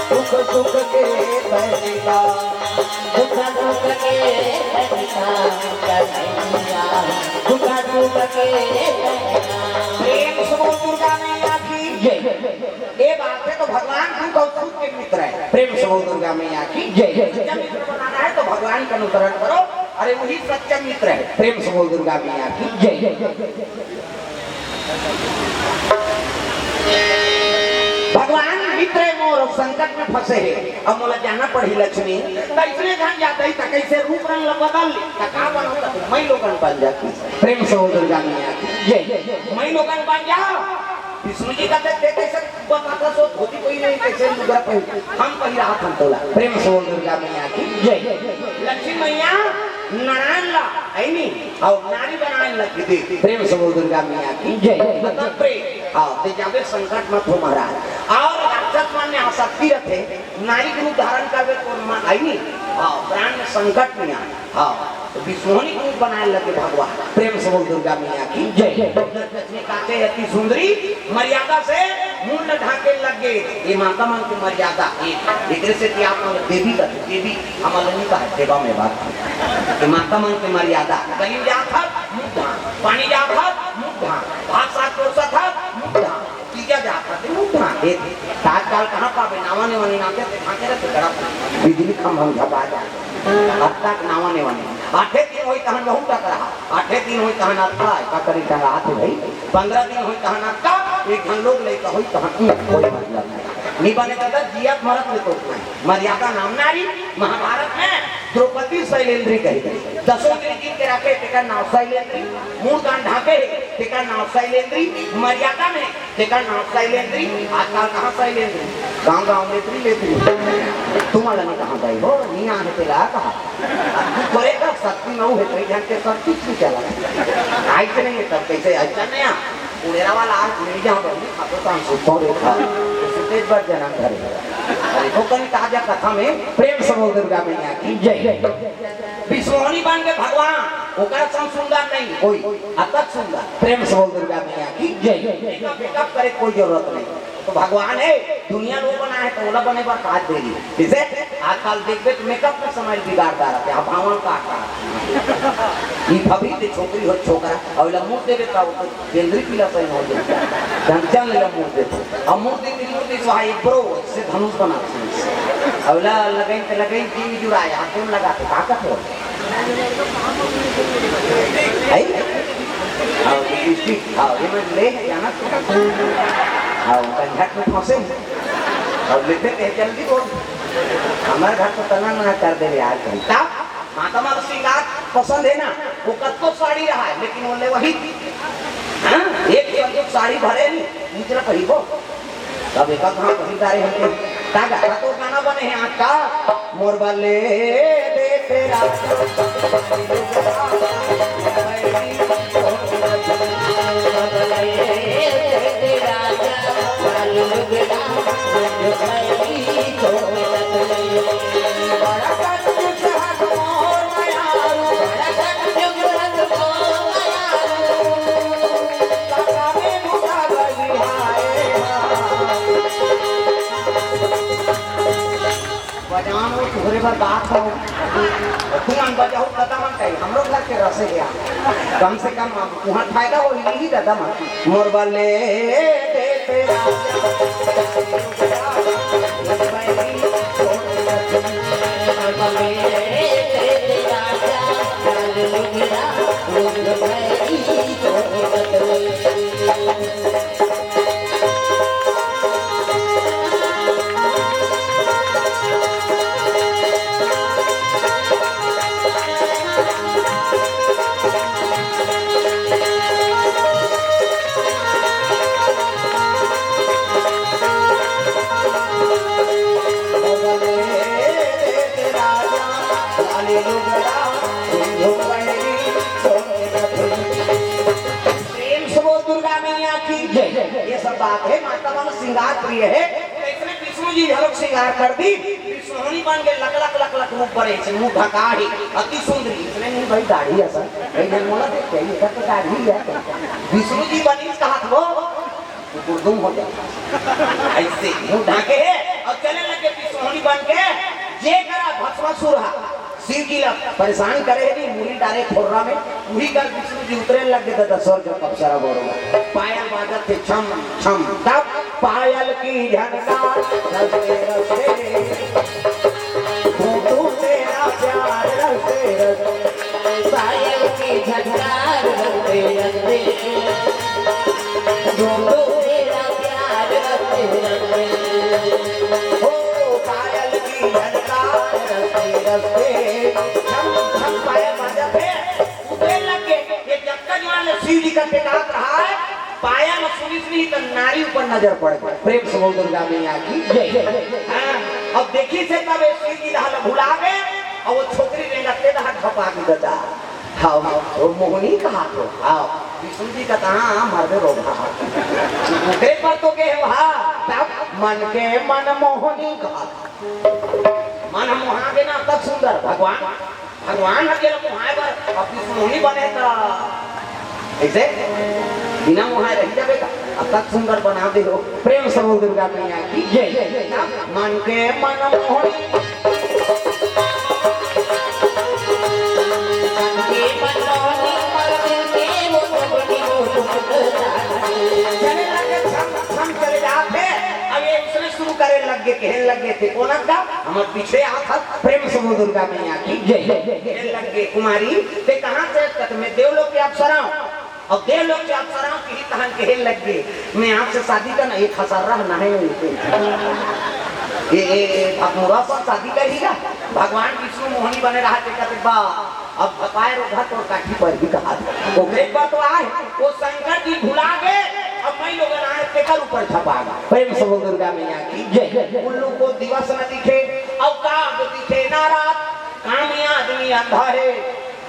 दुख सुख के हरता कन्हैया, दुख सुख के हरता। दुख सुख के हरता कन्हैया, दुख सुख के हरता। प्रेम से बोल दुर्गा मैया की जय। ये बात हे तो भगवान दुख अउ सुख के मित्र हे। प्रेम से बोल दुर्गा मैया की जय। सच्चा मित्र बनाना हे तो भगवान का अनुसरण करो, अरे वही सच्चा मित्र हे। प्रेम से बोल दुर्गा मैया की जय। भगवान मित्र हे मोर, संकट में फंसे हे, अब मोला जाना पड़ही लक्ष्मी, त अइसने झन जात ही, त कइसे रूप रंग ल बदल ली, त का बनहूं, त माईलोगन बन जाती। प्रेम से बोल दुर्गा मैया की जय। माईलोगन बन जाव। विष्णु जी कथे, "ते कइसे बताथस धोती पहिरे, कइसे लुगरा पहिरे, हम पहिराथन तोला।" प्रेम से बोल दुर्गा मैया की जय। लक्ष्मी मैया नारायण ला, हे नी, अउ नारी बनाए ल दे। प्रेम से बोल दुर्गा मैया की जय। मतलब प्रेम। हां, ते जाबे संकट मत हो महाराज। अउ राक्षस मन में आसक्ति रथे, नारी के रूप धारण करबे तो मा-, हे नी, हां, प्राण में संकट नइ आय। हां, तो बिसमोहनी के रूप बनाए लगे भगवान। प्रेम से बोल दुर्गा मैया की जय। काटे अति सुंदरी, मर्यादा से मुंड ढांके लगे। ये माता मन के मर्यादा। ये एकरे से कि आप मन देवी का, देवी हमन नहीं कहा, देवा में बात। ये माता मन के मर्यादा। गली जात हस, मुंह ढांक, पानी जात हस, मुंह ढांक, भात साग परोसत हस, मुंह ढांक। तीजा जात हस, मुंह ढांक। ये आजकल कहाँ पाबे, नावा ने वाली नाते से ढांके रहते गड़ा। बिजली खंभा में झपा जा। अब तक नावा ने वाली। आठे दिन होई तहन बहुत टकरा। आठे दिन होई तहन अतका, का करी टंगा हाथ भाई। पंद्रह दिन होई तहन अतका, एक घन लोग ले तो होई तहन ऊंच, कोई मतलब नहीं। नी बने दादा, जियत मरत में तो नहीं। मर्यादा नाम नारी, महाभारत में द्रौपदी शैलेंद्री कही। दसों इंद्री जीत के रखे, तेकर नाव शैलेंद्री। मूड़ कान ढांके, तेकर नाव शैलेंद्री। मर्यादा में, तेकर नाव शैलेंद्री। आजकल कहाँ शैलेंद्री? गांव गांव लेत्री लेत्री। तुम वाला नहीं कहाँ गई हो? नहीं आने तेला कहा। अब तू करेगा शक्ति में, वो है, कई जन के सब कुछ भी चला। आई से नहीं है, तब कैसे आई से नहीं आ? उड़ेरा वाला आज नहीं जाओ, बनी, अब तो हम सुतो देखा। सुते पर जन्म धरे। देखो, कहीं ताजा कथा में प्रेम से बोल दुर्गा मैया की जय। बिसमोहनी बन के भगवान, ओकर संग सुंदर नहीं कोई, अतक सुंदर। प्रेम से बोल दुर्गा मैया की जय। मेकअप, मेकअप करे कोई जरूरत नहीं। तो भगवान है, दुनिया लो बना है, तो ओला बने बर काज दे दी। जैसे आजकल देखबे तो मेकअप में समय बिगाड़ डालत हे, भावन का का। ई भभी ते छोकरी हो छोकरा, अउ ला मुंह देबे का, वो तो केंद्री पीला सही हो जाए। ढंग ले ला मुंह दे। अब मुंह दे, मुंह दे, सो हाई ब्रो, से धनुष बना। अउ ला लगाई ते लगाई, तीन जुड़ा है, हाथ में लगा के, ताकत हो। है? हाँ, लिपस्टिक, हाँ, ये मैं ले है जाना। हाँ, वो कंझट में फंसे हैं। और लेते थे, जल्दी बोल। हमारे घर को तना मना कर दे यार, तुम। तब माता माता श्रृंगार पसंद है ना, वो कब तो साड़ी रहा है, लेकिन वो ले वही। हाँ, एक संदूक साड़ी भरे नहीं, दूसरा पहिबो। तब एक आध हाथ पहिर डारे हमके। का गाना तो गाना बने हैं आज का। मोर बले दे तेरा बजाओ, तोहरे बर बात हो। तुमन बजाओ, दादा मन कही, हमरो घर के रसे हे। कम से कम अब तुहार फायदा हो, यही दादा मन। मोर बले दे तेरा प्रेम से बोल दुर्गा मैया की जय। ये सब बात है, माता मन श्रृंगार प्रिय है, तो इसने विष्णु जी घलोक श्रृंगार कर दी। सोहनी बन के लक लक लक लक रूप बने, से मुंह ढका है, अति सुंदरी। इसने नहीं भाई, दाढ़ी ऐसा, भाई, मैं मोला देख के, ये तो दाढ़ी है। विष्णु जी बनी कहा वो, वो गुरदुम हो जाता। ऐसे मुंह ढाके है और चले लगे कि सोहनी बन के, जे करा भस्मासुर हा, शिव जी ला परेशान करे, नहीं, मुड़ी डारे खोर्रा में, वही कर विष्णु जी उतरे लग गए, दादा स्वर्ग का अप्सरा बोलो, पायल बाजत थे छम छम, तब पायल की झनकार रस्ते रस्ते, तू तू तेरा प्यार रस्ते रस्ते, पायल की झनकार रस्ते रस्ते, तू तू तेरा प्यार रस्ते रस्ते, ओ पायल की झनकार रस्ते रस्ते, छम छम पायल बाजत थे। उतरे लग गए, ये जब तक जो है शिव जी का टिकात रहा है, पाया में सुनी सुनी तो नारी ऊपर नजर पड़ गई। प्रेम से बोल दुर्गा मैया की जय। हाँ, अब देखी से तब ये शिव जी दहा भुला गए और वो छोकरी रेंगते दहा घपा दी दादा। हाँ, वो मोहनी कहा तो, हाँ, विष्णु जी का कहा, हाँ, मर दे रोग। उतरे पर तो गए वहाँ, तब मन के मन मोहनी कहा। मन मोहा के ना तब सुंदर भगवान। भगवान ह जेला मोहाय बर अब विष्णु मोहनी बने त अइसे बिना मोहाय रहि जाबे का? अतक सुंदर बना दे हो। प्रेम से बोल दुर्गा मैया की जय। मन के मन मोहनी। चले लगे, छम छम चले जात हे। अब ये उसने शुरू करे लग गे, कहे लग गे थे, "कोन का हमर पीछे आत हस?" प्रेम से बोल दुर्गा मैया की जय। कहे लग गे, "कुमारी, ते कहाँ से?" कथे, "मैं देवलोक के अप्सरा हूँ।" अब देवलोक के अप्सरा हूँ, कही तहन कहे लग गे, "मैं आपसे शादी करना, एक हसर्रा ना है।" ये, ये, ये भगमुरा पर शादी करी का? भगवान विष्णु मोहनी बने रहा, ते कहते, "बा, अब भपाय रोधा तोर काठी पर ही कहा।" ओकरे पर तो आए, वो शंकर जी भुला गए, अब मैं लोगन आए, तेकर ऊपर झपा गए। प्रेम से बोल दुर्गा मैया की जय। उल्लू को दिवस न दिखे, अवतार जो दिखे ना रात, कामी आदमी अंधा है,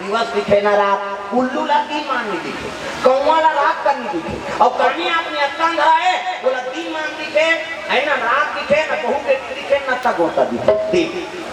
दिवस दिखे ना रात, उल्लू ला दिन मान नहीं दिखे, कौवा ला रात का नहीं दिखे, और कामी आदमी अतका अंधा है, वो ला दिन मान दिखे, है ना, रात दिखे, ना बहू बेटी दिखे, ना तक होता दिखे। देख,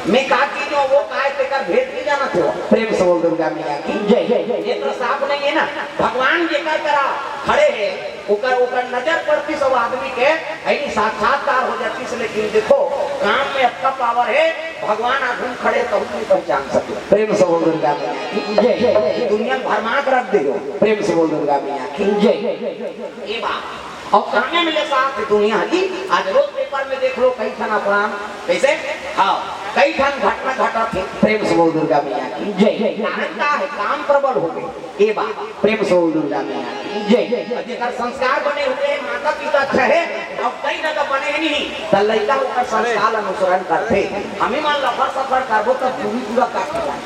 मैं का चीज हूँ, वो काय तेकर भेद नहीं जाना थे। प्रेम से बोल दुर्गा मैया की जय। नेत्र साफ नहीं है ना, भगवान जेकर करा खड़े हैं, ओकर, ओकर नजर पड़ती सब आदमी के, यानी साक्षात्कार हो जाती से। लेकिन देखो, काम में अतका पावर है, भगवान आगू खड़े तहु नहीं पहचान सके। प्रेम से बोल दुर्गा मैया की जय। दुनिया भरमा के रख दे हो। प्रेम से बोल दुर्गा मैया की जय। ये बात। और कामे में ले साथ दुनिया जी, आज रोज पेपर में देख लो, कई ठन अपराध, कैसे? हाँ, कई ठन घटना घटा थे। प्रेम से बोल दुर्गा मैया की जय। कारण का है? काम प्रबल हो गए। ए बात, प्रेम से बोल दुर्गा मैया की जय। और जेकर संस्कार बने हुए हैं, माता पिता अच्छा है, और कई जगह बने नहीं, त लइका ओकर संस्कार अनुसरण करथे। हमी मन लफर सफर करबो, तब पूरी पूरा काट जाए।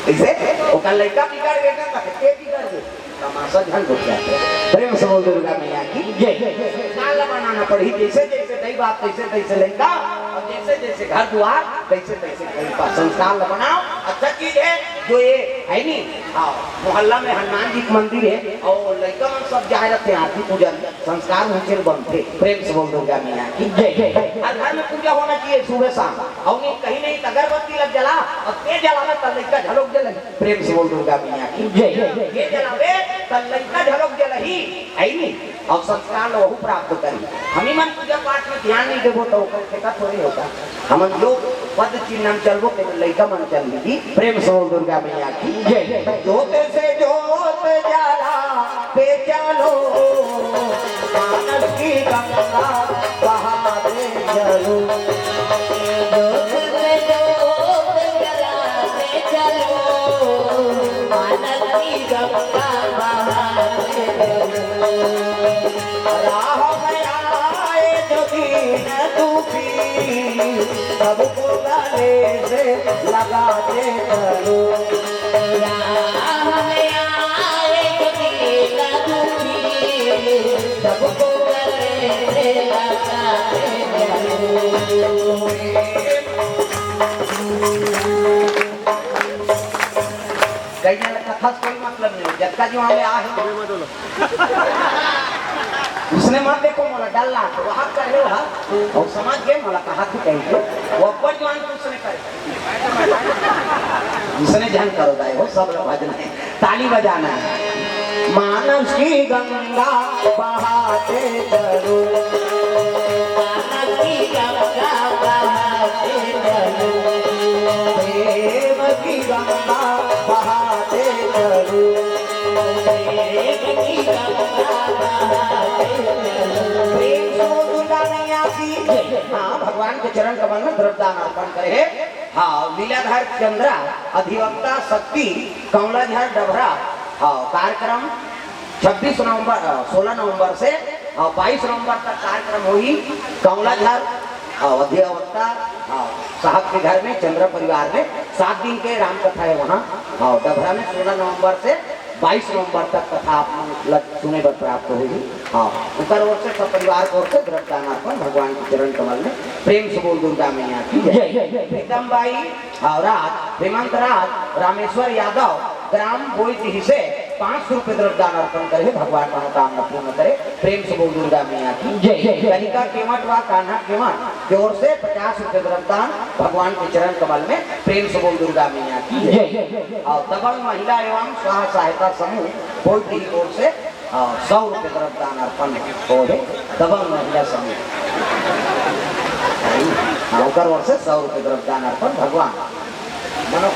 इसे ओकर लइका बिगड़ गए ना, त के बिगड़ गए? तमाशा झन रुक जाते। प्रेम से बोल दुर्गा मैया की जय। संस्कार ला बनाना पड़ही, जैसे जैसे दई बाप, तैसे तैसे लइका, और जैसे जैसे घर दुआर, तैसे तैसे कहीं पर संस्कार ला बनाओ। अच्छा चीज है जो ये है नी, हाँ, मोहल्ला में हनुमान जी के मंदिर है और लइका मन सब जाए रहते हैं आरती पूजन, संस्कार उनसे बनते। प्रेम से बोल दुर्गा मैया की जय। हर घर में पूजा होना चाहिए सुबह शाम, और नहीं कहीं नहीं तो अगरबत्ती लग जला और तेज जलावे तो लइका झलोक जले। प्रेम से बोल दुर्गा मैया की जय। तेज जलावे तो लइका झलोक जलही, है नी? और संस्कार ला वहू प्राप्त करी। हमी मन पूजा पाठ में ध्यान नहीं देबो तो ओकर ठेका थोड़ी होता। हमन जो पद चिन्ह में चलबो, ते लइका मन चल दी। प्रेम से बोल दुर्गा मैया की जय। जोत से जोत जला पे चलो, मानस की गंगा बहाते चलो। जोत से जोत जलाते चलो, मानस की गंगा बहाते चलो। राह में आए जो दीन दुखी, सबको गले से लगाते चलो। राह में आए जो दीन दुखी, सबको गले से लगाते चलो। कई जन कथा से कोई मतलब नहीं, जतका जो हमें आ है। उसने मत देखो मोला डर ला, तो वहाँ कर लो, हाँ। और समझ गए मोला कहा थी कहीं को, वो अब्बड़ जवान तो उसने करे। उसने ध्यान करो दाई हो, सब लोग भजन है, ताली बजाना है। मानस की गंगा बहाते चलो, मानस की गंगा बहाते चलो, प्रेम की गंगा बहाते चलो। प्रेम से बोल दुर्गा मैया की जय। हाँ, भगवान के चरण कमल में द्रव्यदान अर्पण करे। हाँ, लीलाधर चंद्रा, अधिवक्ता शक्ति, कमलाझर डभरा। हाँ, कार्यक्रम छब्बीस नवंबर, अ, सोलह नवंबर से, अ, बाईस नवंबर तक कार्यक्रम होही। कमलाझर, अ, अधिवक्ता, अ, साहब के घर में, चंद्र परिवार में, सात दिन के राम कथा है वहाँ। हाँ, डभरा में सोलह नवंबर से बाईस नवंबर तक कथा आप मन ल सुने बर प्राप्त होही। हाँ, ओकर ओर से, सब परिवार के ओर से द्रव्यदान अर्पण भगवान के चरण कमल में प्रेम से बोल दुर्गा मैया की जय। जय। प्रीतम बाई, हाँ, राज, हेमंत राज, रामेश्वर यादव, ग्राम बोईडीह से पाँच सौ रुपये द्रव्य दान अर्पण करे, भगवान मनोकामना पूर्ण करे। प्रेम से बोल दुर्गा मैया की जय। कनिका केवट व कान्हा केवट के ओर से पचास रुपये द्रव्य दान भगवान के चरण कमल में। प्रेम से बोल दुर्गा मैया की जय। और दबंग महिला एवं स्व सहायता समूह बोलती की ओर से और सौ रुपये द्रव्य दान अर्पण होय हे दबंग महिला समूह। हाँ, ओकर ओर से सौ रुपये द्रव्य दान अर्पण भगवान। मनो।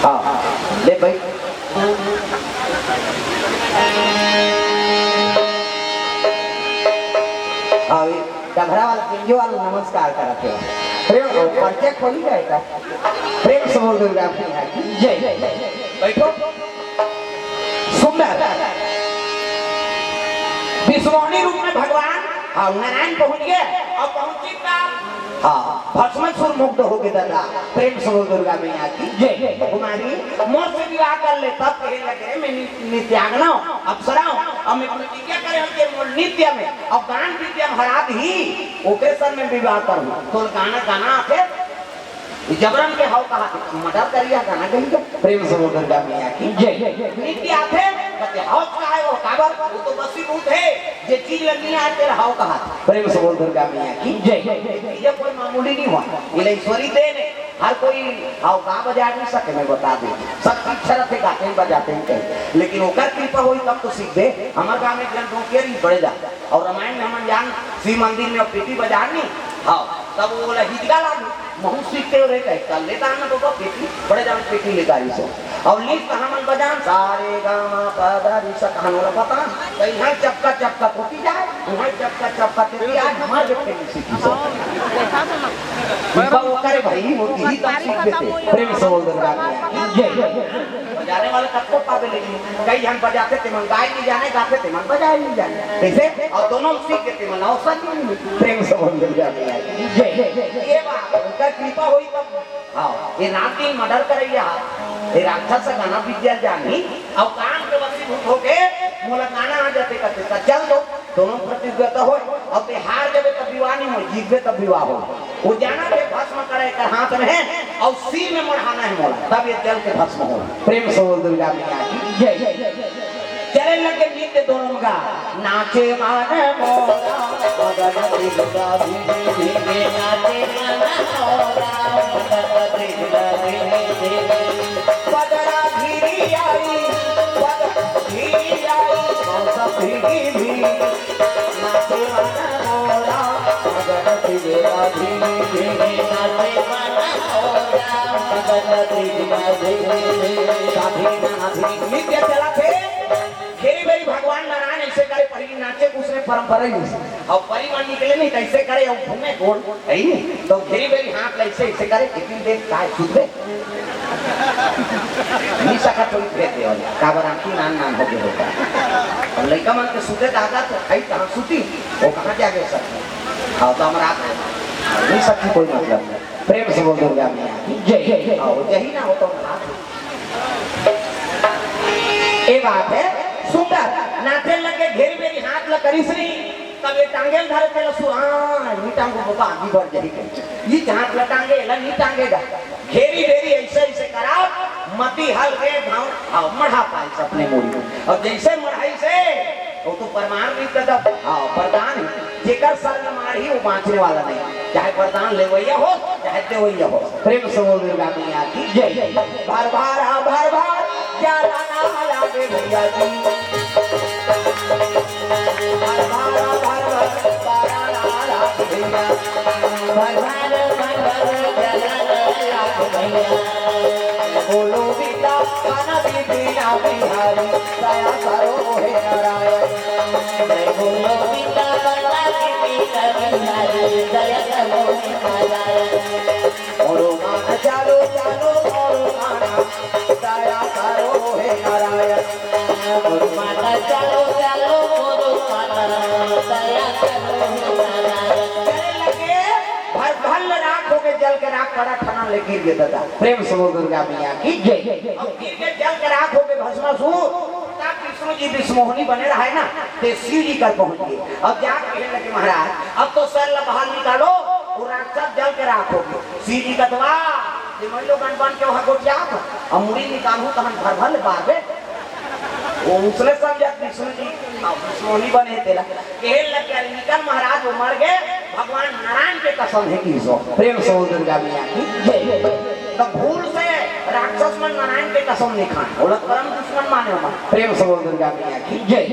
हाँ, हाँ, ले भाई। हाँ, ये डभरा वाला, पिंजो वाला नमस्कार करत हे। अरे, वो परिचय खोली जाए का? प्रेम से बोल दुर्गा मैया की जय। बैठो। सुंदर। विश्वमोहनी रूप में भगवान, हाँ, नारायण पहुंच गए और पहुंची का? हाँ, भस्मासुर मुक्त हो गए दादा। प्रेम से बोल दुर्गा मैया की जय। कुमारी, मोर से विवाह कर ले, तब कहे लगे, मैं नि-, नित्याग्न हूँ, अप्सरा हूँ, और मैं प्रतिज्ञा करे हूँ कि मोर नित्य में, और गान विद्या में हरा दी, ओकरे सन में विवाह करूँ। तो गाना, गाना आथे, जबरन के हव कहा, मर्डर करिया गाना गई के। प्रेम से बोल दुर्गा मैया की जय। नित्य आथे, कहते हव कहा है वो काबर, वो तो वशीभूत है, जे चीज लगनी है तेरा हव कहा। प्रेम से बोल दुर्गा मैया की जय। ये कोई मामूली नहीं हुआ, ये ईश्वरी देन है। हर कोई हव का बजा नहीं सके, मैं बता दूं। सब इच्छा रखे गाते हैं, बजाते हैं कहीं, लेकिन ओकर कृपा होई तब तो सीख दे। हमारे गांव में एक जन दो के रही बड़े जा, और रामायण में हम जान शिव मंदिर में पेटी बजा नहीं, हाँ, तब वो बोला हिजगा लागू। महू सीखते हो रे कहे, कल लेता आना तो, तो पेटी, बड़े जान पेटी लेता आई सो। और लिख कहाँ मन बजान, सारे गामा पा दा री सा कहान वाला पता, तो यहाँ चपका चपका कोटी जाए, वहाँ चपका चपका तेरी आज हमारे जब पेटी सीखी सो। कृपा वो करे भाई, वो यही तब सीख देते। प्रेम से बोल दुर्गा मैया की जय। बजाने वाले सबको पावे लेकिन कई हम बजाते थे मन गाय नहीं जाने, गाते थे मन बजाए नहीं जाने। कैसे? और दोनों सीख देते मन अवसर नहीं मिले। प्रेम से बोल दुर्गा मैया की जय। ये बात उनका कृपा हुई तब। हाँ, ये रात दिन मर्डर करैया, ये राक्षस गाना विद्या जानी, और काम के वशीभूत होके मोला गाना आ जाते करते, तो चल दो, दोनों प्रतियोगिता हो, और ते हार जावे तब विवाह नहीं हो, जीतवे तब विवाह हो। वो जाना थे भस्म करे कर हाथ में है, और सिर में मढ़ाना है मोला, तब ये जल के भस्म हो। प्रेम से बोल दुर्गा मैया की जय। चले लगे नित्य दोनों का, नाचे मन मोरा, मगन चित्त धीरे धीरे, नाचे मन मोरा, मगन चित्त धीरे धीरे। पगड़ा घिरी आई, पगड़ा घिरी आई, मौसम भीगी भी, नाचे मन मोरा, मगन चित्त धीरे धीरे, नाचे मन मोरा, मगन चित्त धीरे धीरे। साधी नाधी नित्य चला थे। घेरी बेरी भगवान नारायण ऐसे करे, पहली नाचे उसने परंपरा ही नहीं। और परिवार निकले नहीं, कैसे करे, और घूमे गोल, है ही नहीं। तो घेरी बेरी हाथ ले ऐसे, ऐसे करे, कितनी देर काय सुधरे? नहीं सका तो भेज दे, और काबर आंटी नान नान हो गए होता। और लड़का मन के सुते दादा तो खाई कहाँ सुती, वो कहाँ जाके सकी? हाँ, तो हम रात में नहीं सकी, कोई मतलब नहीं। प्रेम से बोल दुर्गा मैया की जय। हाँ, वो यही ना हो तो हम रात में ए बात है, सुंदर नाचे लगे, घेरी बेरी हाथ ल करिस री, तब ये टांगे ल धरे तेला सु-, हाँ, ये टांगो बाबा आगे बढ़ जाही कही। ये हाथ ल टांगे, ला नहीं टांगेगा। घेरी बेरी ऐसे ऐसे करा, मती हल रे घाव, हाँ, मढ़ा पाइस अपने मुड़ी। और जैसे मढ़ाइस, वो तो परमाण भी कदम, हाँ, वरदान है। जेकर सर में मार ही वो बाँचने वाला नहीं, चाहे वरदान लेवैया हो, चाहे देवैया हो। प्रेम से बोल दुर्गा मैया की जय। भर भारा भर भर प्याला ना लागे भैया जी। भर भारा भर भर प्याला ना लागे भैया। भर भारा भर भर प्याला ना लागे भैया। बोलो बिंदावन बिहारी, दया करो हे नारायण। जय बोलो बिंदावन बिहारी, दया करो हे नारायण। मोरो मान चालो, चालो, मोरो मान, दया करो हे नारायण। मोरो मान चालो, चालो, मोरो मान, दया करो हे नारायण। करे लगे, भर भल राख होके जल के राख कड़ा ठना ले गिर गे दादा। प्रेम से बोल दुर्गा मैया की जय। अब गिर के जल के राख होके भस्मासुर, तब विष्णु जी विष्णुमोहनी बने रहे ना, ते शिव जी कर पहुंच गए। अब जाके कहने लगे, महाराज, अब तो सर ला बाहर निकालो, वो राक्षस जल के राख हो गए। शिव जी का दवा ये मैं लोग गन बन के वहाँ गोठियात हूँ, अब मुड़ी निकालू तहन भर भर ले बार बे। वो उसने समझा विष्णु जी, हाँ, विष्णु मोहनी बने तेला। कहे लग गया, निकल महाराज, वो मर गए, भगवान नारायण के कसम है कि सो। प्रेम से बोल दुर्गा मैया की जय। तो भूल से राक्षस मन नारायण के कसम नहीं खाए, वो लोग परम दुश्मन माने हमारे। प्रेम से बोल दुर्गा मैया की जय।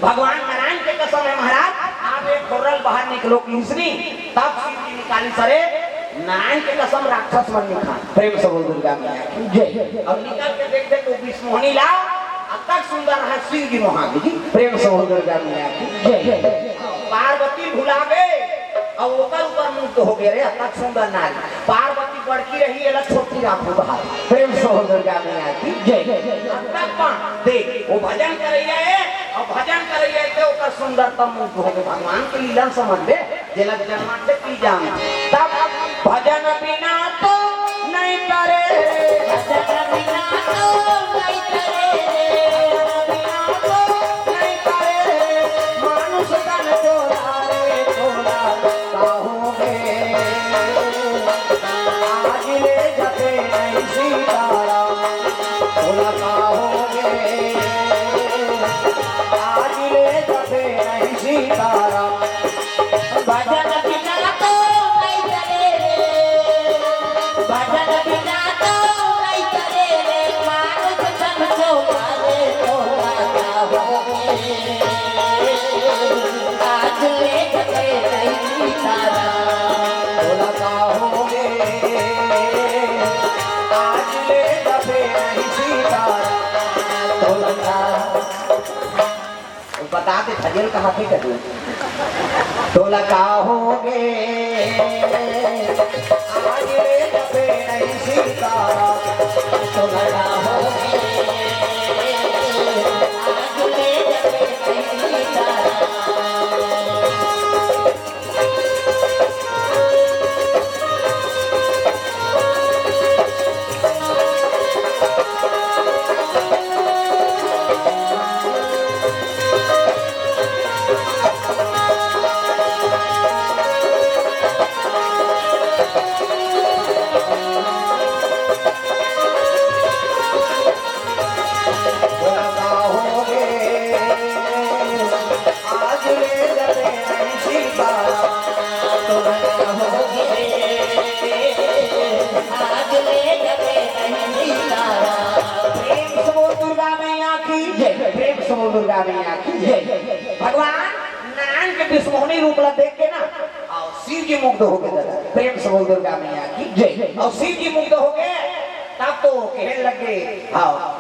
भगवान नारायण के कसम है महाराज, आप एक खोरल बाहर निकलो किसनी, तब शिव जी निकाली सरे, नारायण के कसम राक्षस मन नहीं खाए। प्रेम से बोल दुर्गा मैया की जय। अब निकल के देख दे तो विष्णु मोहनी लाओ, अब तक सुंदर है शिव जी मोहानी जी। प्रेम से बोल दुर्गा मैया की जय। पार्वती भुला गए, अब ओकर ऊपर मुग्ध हो गए रे, अब तक सुंदर नारी। पार्वती बड़की रही, एला छोटी राखू कहा। प्रेम से बोल दुर्गा मैया की जय। अब तक पा-, देख, वो भजन करैया है, और भजन करैया है, तो ओकर सुंदरता मुग्ध हो गए। भगवान के लीला समझ ले, जेला जन्मांतर की जान। तब भजन बिना तो नहीं करे, भजन बिना तो नहीं करे, भजन बिना तो नहीं करे, मानुष तन चोरा रे चोरा। काहू गे, आज ले जपे नहीं सीताराम, तोला काहू गे, आज ले जपे नहीं सीताराम। भजन बिना तो नहीं चले रे, भजन बिना तो नहीं चले रे, मानुष तन चोरा रे चोरा। काहू गे, आज ले जपे नहीं सीताराम। तोला काहू गे, आज ले जपे नहीं सीताराम। तोला का-, बता दे, भजन कहाँ पे करूँ? तोला काहू गे, आज ले जपे नहीं सीताराम। तोला काहू गे, आज ले जपे नहीं सीताराम। आज ले जपे नहीं सीताराम। आज ले जपे नहीं सीताराम। प्रेम से बोल दुर्गा मैया की जय, प्रेम से बोल दुर्गा मैया की जय। भगवान नारायण के विष्णु मोहनी रूप ला देख के ना, और शिव जी मुग्ध हो गए दादा। प्रेम से बोल दुर्गा मैया की जय। और शिव जी मुग्ध हो गए, तब तो कहने लग गए, हाँ,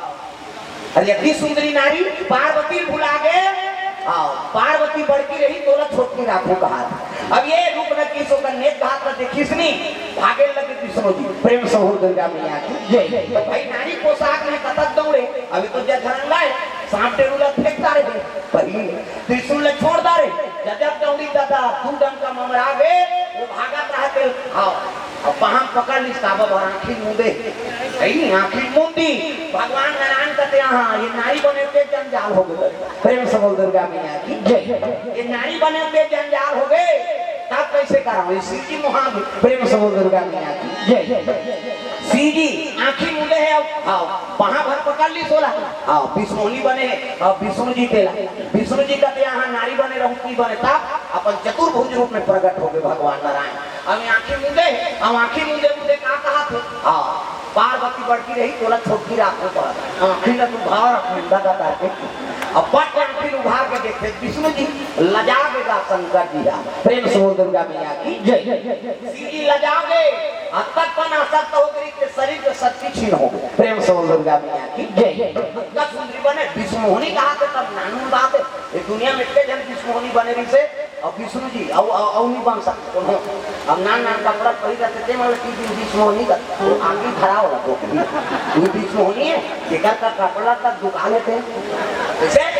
अरे अति सुंदरी नारी पार्वती भुला गए। हाँ, पार्वती बड़की रही, तोला छोटकी राखू कहा। अब ये रूप न किस ओकर नेत घात न देखिस नी, भागे लगे विष्णु जी। प्रेम से बोल दुर्गा मैया की जय। भाई नारी पोशाक में कतक दौड़े, अभी तो जठरंगा है, सांप टेरू ला फेंकता रहे। पहली त्रिशूल ला छोड़ डारे, जब जब दौड़ी दादा, दू डंका ममरा गए, वो भागत रहते। हाँ, अब पहाम पकड़ लिस, काबर बर आँखी मूंदे। है नी, आँखी मूंदी। भगवान नारायण कहते, "हाँ, ये नारी बने ते जंजाल हो गए।" प्रेम से बोल दुर्गा मैया की जय। ये नारी बने ते जंजाल हो गए, तब कैसे कराओ? ये शिव जी मुहान। प्रेम से बोल दुर्गा मैया की जय। शिव जी आँखी मूंदे है, अब हाँ, पहाम भर पकड़ लिस ओला। हाँ, विष्णु मोहनी बने है, अब विष्णु जी तेला। विष्णु जी कहते, "हाँ, नारी बने रहूं, की बने?" तब अपन चतुर्भुज रूप में प्रकट हो गए भगवान नारायण। अब ये आँखी मूंदे, अब आँखी मूंदे मूंदे का कहा थे? हाँ, पार्वती बड़की रही, तोला छोटकी राखू कहा। आँखी ला तू भार, मुंडा का ताके। अब पट आँखी उभार के देखते, विष्णु जी लजा गए गा शंकर जी। हाँ, प्रेम से बोल दुर्गा मैया की जय। शिव जी लजा गए, अब तक पन आसक्त हो गई के शरीर के शक्ति छीन हो गए। प्रेम से बोल दुर्गा मैया की जय। अतका सुंदरी बने, विष्णु मोहनी कहा थे तब नानू बात है। ये दुनिया में इतने जन विष्णु मोहनी बने रही से, अब विष्णु जी, अउ, अउ, अउ नहीं बन सकते, कोनो। अब नान नान कपड़ा पहिर रहते, ते मतलब कि विष्णुमोहनी का आगी धरा होला तो भी। वो विष्णुमोहनी है, जेकर का कपड़ा तक दुकान होते हैं। जैसे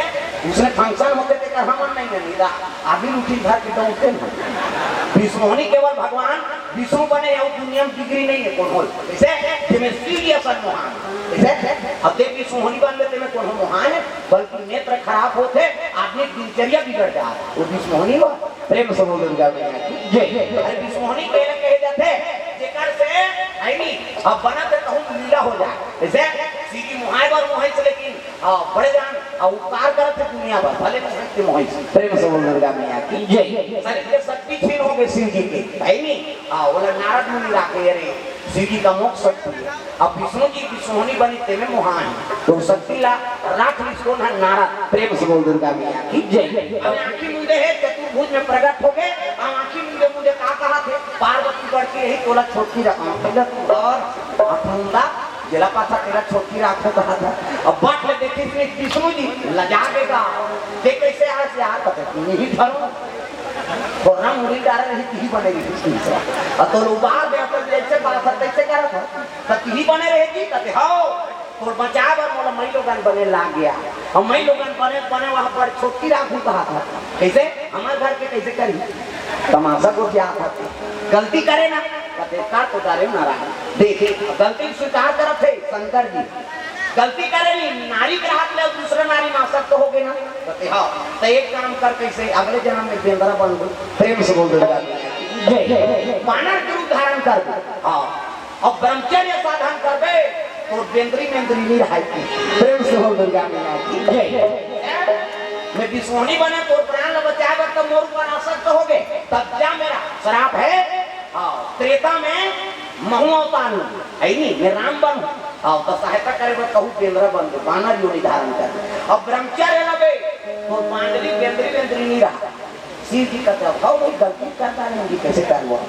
उसने function होते थे, कर हमन नहीं है, नहीं था। आगी उठी घर के दौड़ते हैं। विष्णुमोहनी केवल भगवान विष्णु बने, और दुनिया में बिगड़ी नहीं है, कौन हो? जैसे, जिसमें सीरियस है मोहान। जैसे, अब देख विष्णुमोहनी बन लेते में कौन हो मोहान है? बल्कि नेत्र खराब होते, आदमी दिनचर्या बिगड़ जात। वो विष्णुमोहनी हुआ। प्रेम से बोल दुर्गा मैया की जय। अरे विष्णुमोहनी कहले कहे जाते, जेकर से अब बनत हे कहूँ लीला हो जाए। जइसे शिव जी मोहाय बर मोहाइस, लेकिन, हाँ, बड़े जान अउ उपकार करत हे दुनिया भर, भले मोहाइस ते मोहाइस। प्रेम से बोल दुर्गा मैया की जय। शरीर के शक्ति क्षीण हो गे शिव जी के, हे नी? हाँ, ओला नारद मुनि राखे, अरे, शिव जी का मोक्ष शक्ति हे। अब विष्णु जी विष्णुनी बनी, तेमे मोहाय हे, त शक्ति ला राख लिस कोन हे? नारद। प्रेम से बोल दुर्गा मैया की जय। अब आँखी मूंदे हे, चतुर्भुज में प्रगट हो गे, अब आँखी मूंदे मूंदे का कहत हे? पार्वती बड़की रही, तोला छोटकी रखा, पहले तू और आँख मूंदा, जेला पाछा तेला छोटकी राखो कहत हे। अब बाट ले देखिस विष्णु जी, लजा गे गा, ते कइसे आस यार, कथे, "नहीं धरो।" थोड़ा मुड़ी डारे रही, तिही बने रही, विष्णु जी। अब तो उबार दे, अपन जइसे बात हे, तइसे करत हे, त तिही बने रहेगी, कथे, "हव।" तोर बचाय बर मोला मइलोगन बने लाग गे। अउ मइलोगन बने, बने वहाँ बड़ छोटकी राखहूँ कहत हे। कइसे? हमर घर के कइसे करही? तमाशा गोठियात हे। गलती करे ना, कथे का तो डारे नारायण। देखे, गलती स्वीकार करत हे शंकर जी। गलती करे नी, नारी के हाथ में दूसरा नारी में आसक्त हो गे ना। कथे, "हाँ, त एक काम कर, कइसे अगले जन्म में बेंदरा बन गो।" प्रेम से बोल दुर्गा मैया की जय। बानर के रूप धारण कर दे। हाँ। अब ब्रह्मचर्य साधन करबे, तोर बेंदरी मेंदरी नी रहय। प्रेम से बोल दुर्गा मैया की जय। मैं विष्णुनी बने तोर प्राण ल बचाय बर, तब मोर ऊपर आसक्त हो गे, तब जा मेरा श्राप हे। हाँ, त्रेता में महूँ अवतार हूँ, हे नी, मैं राम बन हूँ। हाँ, त सहायता करे बर कहूँ बेंदरा बन गे, बानर योनि धारण कर। अब ब्रह्मचर्य रहे, तोर बांदरी बेंदरी वेंदरी नी रहा। शिव जी कथे, "हव भाई, गलती करता नहीं जी, कइसे करबो?"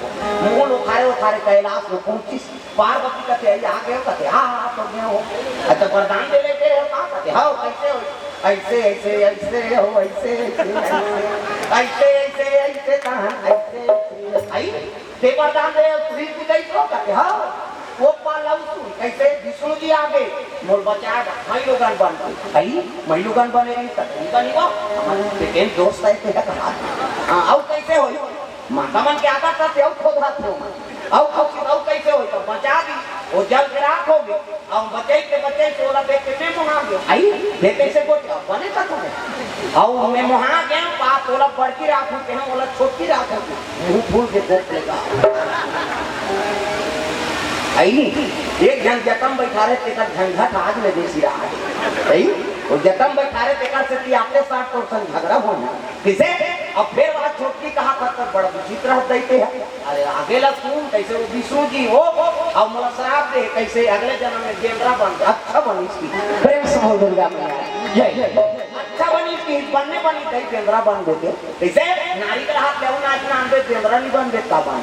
मुँह उखारे उखारे कैलाश में पहुँचिस। पार्वती कथे, "अई आ गे हो?" कथे, "हाँ, हाँ, आ तो गे हो।" "अच्छा, वरदान दे ले गे हो का?" कथे, "हव, कइसे हो?" "अइसे, अइसे, अइसे हो, अइसे, अइसे, अइसे, अइसे, अइसे, अइसे, कहाँ, अइसे, अइसे, अई, ते वरदान दे, तुही पूजा ही तो?" कथे, "हव।" वो पालव तू, कइसे विष्णु जी आ गे, मोर बचाय बर, मइलोगन बन गई। अई, मइलोगन बने रही, तब नहीं बनी वो। हमर बेटे दोस्त हे, ते कहा। हाँ, अउ कइसे होई? माता मन के आदत हे, अउ खोद हाथ हो। अउ, अउ, अउ कइसे होई? त बचा दी, वो जल के राख हो गे। अउ बचई के बचई से ओला देख के मैं मोहा गे। अई, देख कइसे गोठ, बने त तू। अउ मैं मोहा गे, बाप ओला बड़की राख हो, तेहा ओला छोटकी राख हो। मुँह फूल के गोठ लेगा। हे नी? एक झन जतम बइठारे, तेकर झंझट आज ले बेसी रहा हे। हे? वो जतम बइठारे, तेकर से कि आते साथ तोर संग झगड़ा होना। कइसे? अब फेर वहाँ छोटकी कहा था, तो बड़ा विचित्र हद देते हैं। अरे, आगे ला सुन, कइसे वो विष्णु जी हो, अउ मोला श्राप दे, कइसे अगले जन्म में बेंदरा बन, अच्छा बनिस की। प्रेम से बोल दुर्गा मैया जय। अच्छा बनिस की, बनने बनी, कहीं बेंदरा बन देते। कइसे? नारी के हाथ ले अउ नाच नाच दे, बेंदरा नी बन दे, का बन?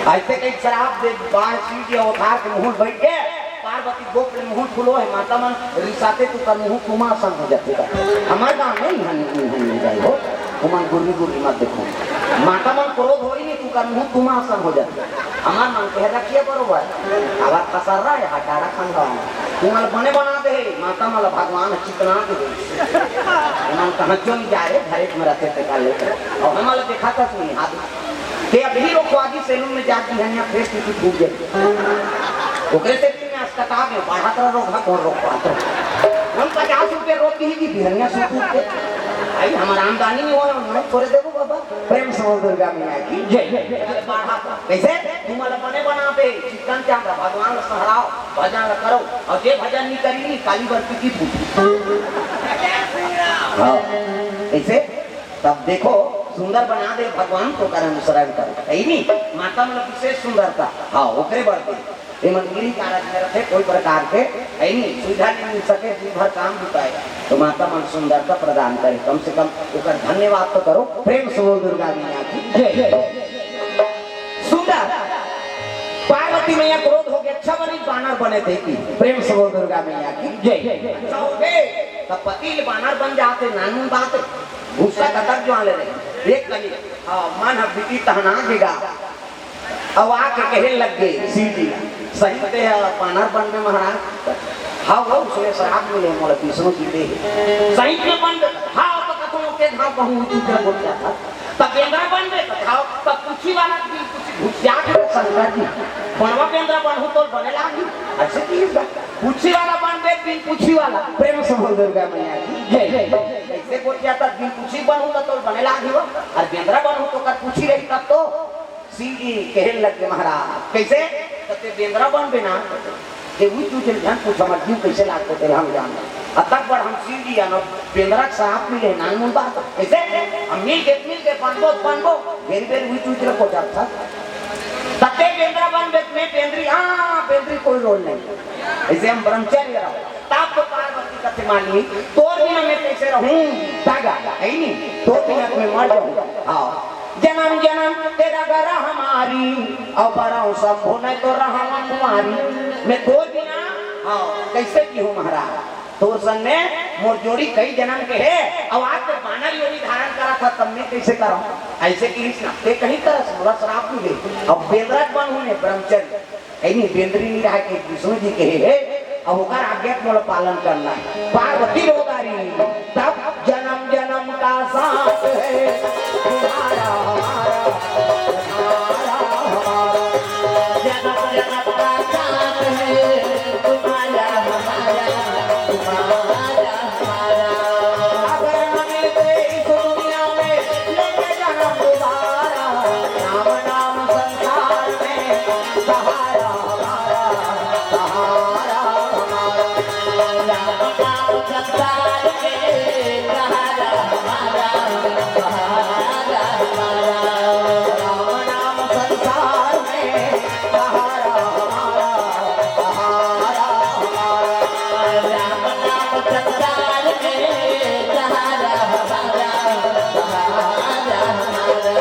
अइसे कहीं श्राप दे, बाण शिव जी अवतार के मुँह बइठ गे, पार्वती गोप ले मुँह फुलो हे, माता मन रिसाते तू कर मुँह तुमा संग हो जाते का। हमर गाँव में नहीं, नहीं, नहीं, नहीं जाए हो, तुमन गुर्री गुर्री मत देखो। माता मन क्रोध होई नहीं, तू कर मुँह तुमा संग हो जाते। हमर मन के रखिए बरोबर। अब खसर रहा है, हटारा खंडवा में। तुमन बने बना दे, माता मन भगवान चिकना दे। हमन कहाँ क्यों नहीं जा रहे, घर एक में रहते थे कर लेते। अउ हमन देखा था सुनी, हाथ ते अभी रोकवा दी, सैलून में जाके बिहनिया फेस की फूट गई। ओकरे से दिन में अस्पताल में बढ़ा तरह रोक, हाँ, कौन रोकवा तो? हम पचास रुपये रोक दी कि बिहनिया सूट उठ के। भाई, हमारा आमदनी नहीं हो रहा, हम थोड़े देबो बाबा। प्रेम से बोल दुर्गा मैया की जय। अरे बढ़ा तो। कइसे? तुमन बने बना दे, चिकन चांदा, भगवान ला सहराओ, भजन ला करो, अउ जे भजन नहीं करी, काली बरती की फूट। हाँ। कइसे? तब देखो, सुंदर बना दे भगवान, तो कर अनुसरण कर। हे नी? माता मन विशेष सुंदरता। हाँ, ओकरे बर दे। ये मन गृह कार्य में रखे, कोई प्रकार के, हे नी? सुविधा नहीं मिल सके, दिन भर काम बिताए। तो माता मन सुंदरता प्रदान करे, कम से कम ओकर धन्यवाद तो करो। प्रेम से बोल दुर्गा मैया की जय। सुंदर। पार्वती मैया क्रोध हो गे, अच्छा बनी, बानर बने थे की। प्रेम से बोल दुर्गा मैया की जय। अच्छा हो गे, तब पति ले बानर बन जाते, नानू बात। गुस्सा कतक ज्वाले रहे। एक कनी, हाँ, मन ह बिटी तहना गे गा। अउ आके कहे लग गे, शिव जी, "सही ते ह बानर बनबे महाराज?" "हाँ, वो उसने श्राप मिले मोला विष्णु जी दे।" "सही में बनबे?" "हाँ, तो कथो के घर कहूँ तू तेरा बोल जाता। तब बेंदरा बनबे?" "तो खाओ, तब पूछी वाला भी कुछ घुसिया के शंकर जी, बनवा बेंदरा बनहूँ तो बने लागी।" अइसे की बा? पूछी वाला बनबे, बिन पूछी वाला। प्रेम से बोल दुर्गा मैया की जय। कइसे बोल जाता, बिन पूछी बनहूँ तो तोर बने लागी हो, अउ बेंदरा बनहूँ तो कर पूछी रही तब तो। शिव जी कहे लग गे महाराज, कइसे? तो ते बेंदरा बनबे ना, ते उही तू जेन झन पूछ, हमर जीव कइसे लागथे, तेला हम जानन। अतक बड़ हम शिव जी आनो, बेंदरा के सराप मिले हे, नानमुन बात। कइसे? हम मिल के, मिल के बनबो, बनबो, बेरी, बेरी उही तू जेन को जात था। तते बेंदरा बनबे, मैं बेंदरी, हाँ, बेंदरी कोई रोल नहीं। अइसे हम ब्रह्मचर्य रहो। तब तो पार्वती कथे, मालिक, तोर बिना मैं कइसे रहूं? दागा, हे नी? तोर बिना तो मैं मर जाऊं। हाँ। जनम जनम तेरा घर हमारी, अउ बरहूं शंभु नहीं तो रहूं कुंवारी। मैं तोर बिना, हाँ, कइसे जीहूं महाराज? तोर संग में मोर जोड़ी कई जनम के हे, अउ आज तो बानर योनि धारण करत हस, तब मैं कइसे करहूं? अइसे किहिस ना, ते कहीं तरह से मोला सराप मिले, अउ बेंदरा बनहूं मैं ब्रह्मचर्य। हे नी, बेंदरी नी रहय के विष्णु जी कहे हे, अब ओकर आज्ञा के मोला पालन करना हे। पार्वती रो डारिस, तब जनम जनम का साथ है तुम्हारा हमारा, तुम्हारा हमारा। जनम जनम का साथ है तुम्हारा हमारा, तुम्हारा हमारा। अगर न मिलते इस दुनिया में, लेंगे जनम दोबारा। राम नाम संसार में सहारा हमारा, सहारा हमारा। राम नाम संसार में सहारा हमारा, सहारा हमारा। राम नाम संसार में सहारा हमारा, सहारा हमारा। राम नाम संसार में सहारा हमारा, सहारा हमारा।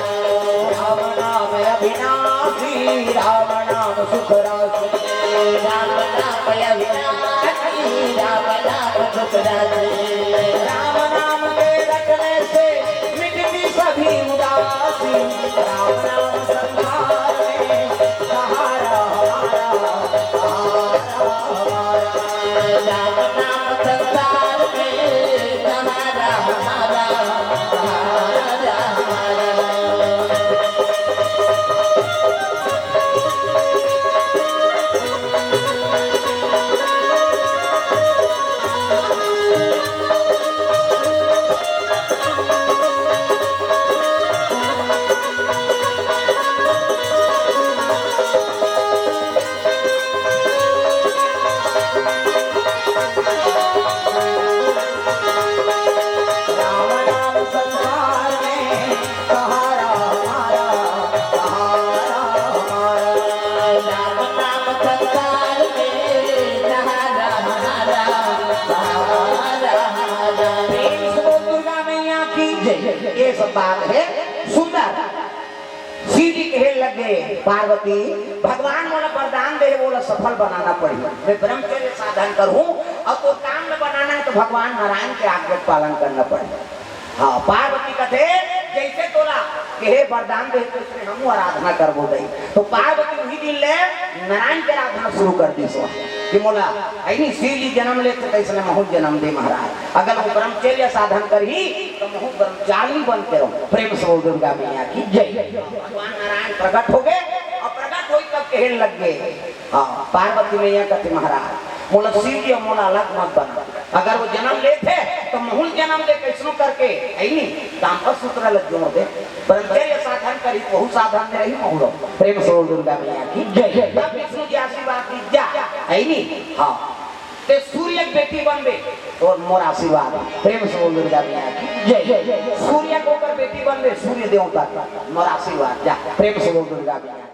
राम नाम अविनाशी, राम नाम सुख राशि। राम नाम अविनाशी, राम नाम सुख राशि। राम नाम के रटने से मिटती सभी उदासी। राम नाम संसार में सहारा हमारा, सहारा हमारा। राम नाम संसार में सहारा हमारा, सहारा हमारा। राम नाम संसार में सहारा हमारा, सहारा हमारा। राम नाम संसार में सहारा हमारा, सहारा हमारा। प्रेम से बोल दुर्गा मैया की जय। ये सब बात है सुंदर। शिव जी कहे लगे, पार्वती, भगवान मोला वरदान दे हे, वोला सफल बनाना पड़ही। मैं ब्रह्मचर्य साधन करहूं, अउ तोर काम ल बनाना हे त भगवान नारायण के आज्ञा के पालन करना पड़ही। हाँ, पार्वती कथे, जइसे तोला कहे वरदान दे हे, तइसने हमहू आराधना करबो दई। त पार्वती उही दिन ले नारायण के आराधना शुरू कर दिस कि मोला, हे नी, शिव जी जनम लेथे, तइसने महूं जनम दे महाराज। अगर वो ब्रह्मचर्य साधन करही, त महूं ब्रह्मचारिणी बन के रहूं। प्रेम से बोल दुर्गा मैया की जय। भगवान नारायण प्रकट हो गए अउ प्रकट होई तब कहे लग गए, हाँ, पार्वती मैया कथे, महाराज, मोला शिव जी अउ मोला अलग मत बना। अगर वो जनम लेथे त महूं जनम दे, कइसनो करके, हे नी, दाम्पत्य सूत्र ल जोड़ दे, ब्रह्मचर्य साधन करही, वहू साधन में रही महूं रहूं। प्रेम से बोल दुर्गा मैया की जय। तब विष्णु जी आशीर्वाद दिस, जा, हे नी, हाँ। ते सूर्य के बेटी बनबे, तोर मोर आशीर्वाद। प्रेम से बोल दुर्गा मैया की जय। सूर्य के ओकर बेटी बनबे, सूर्य देवता, मोर आशीर्वाद। जा, प्रेम से बोल दुर्गा मैया।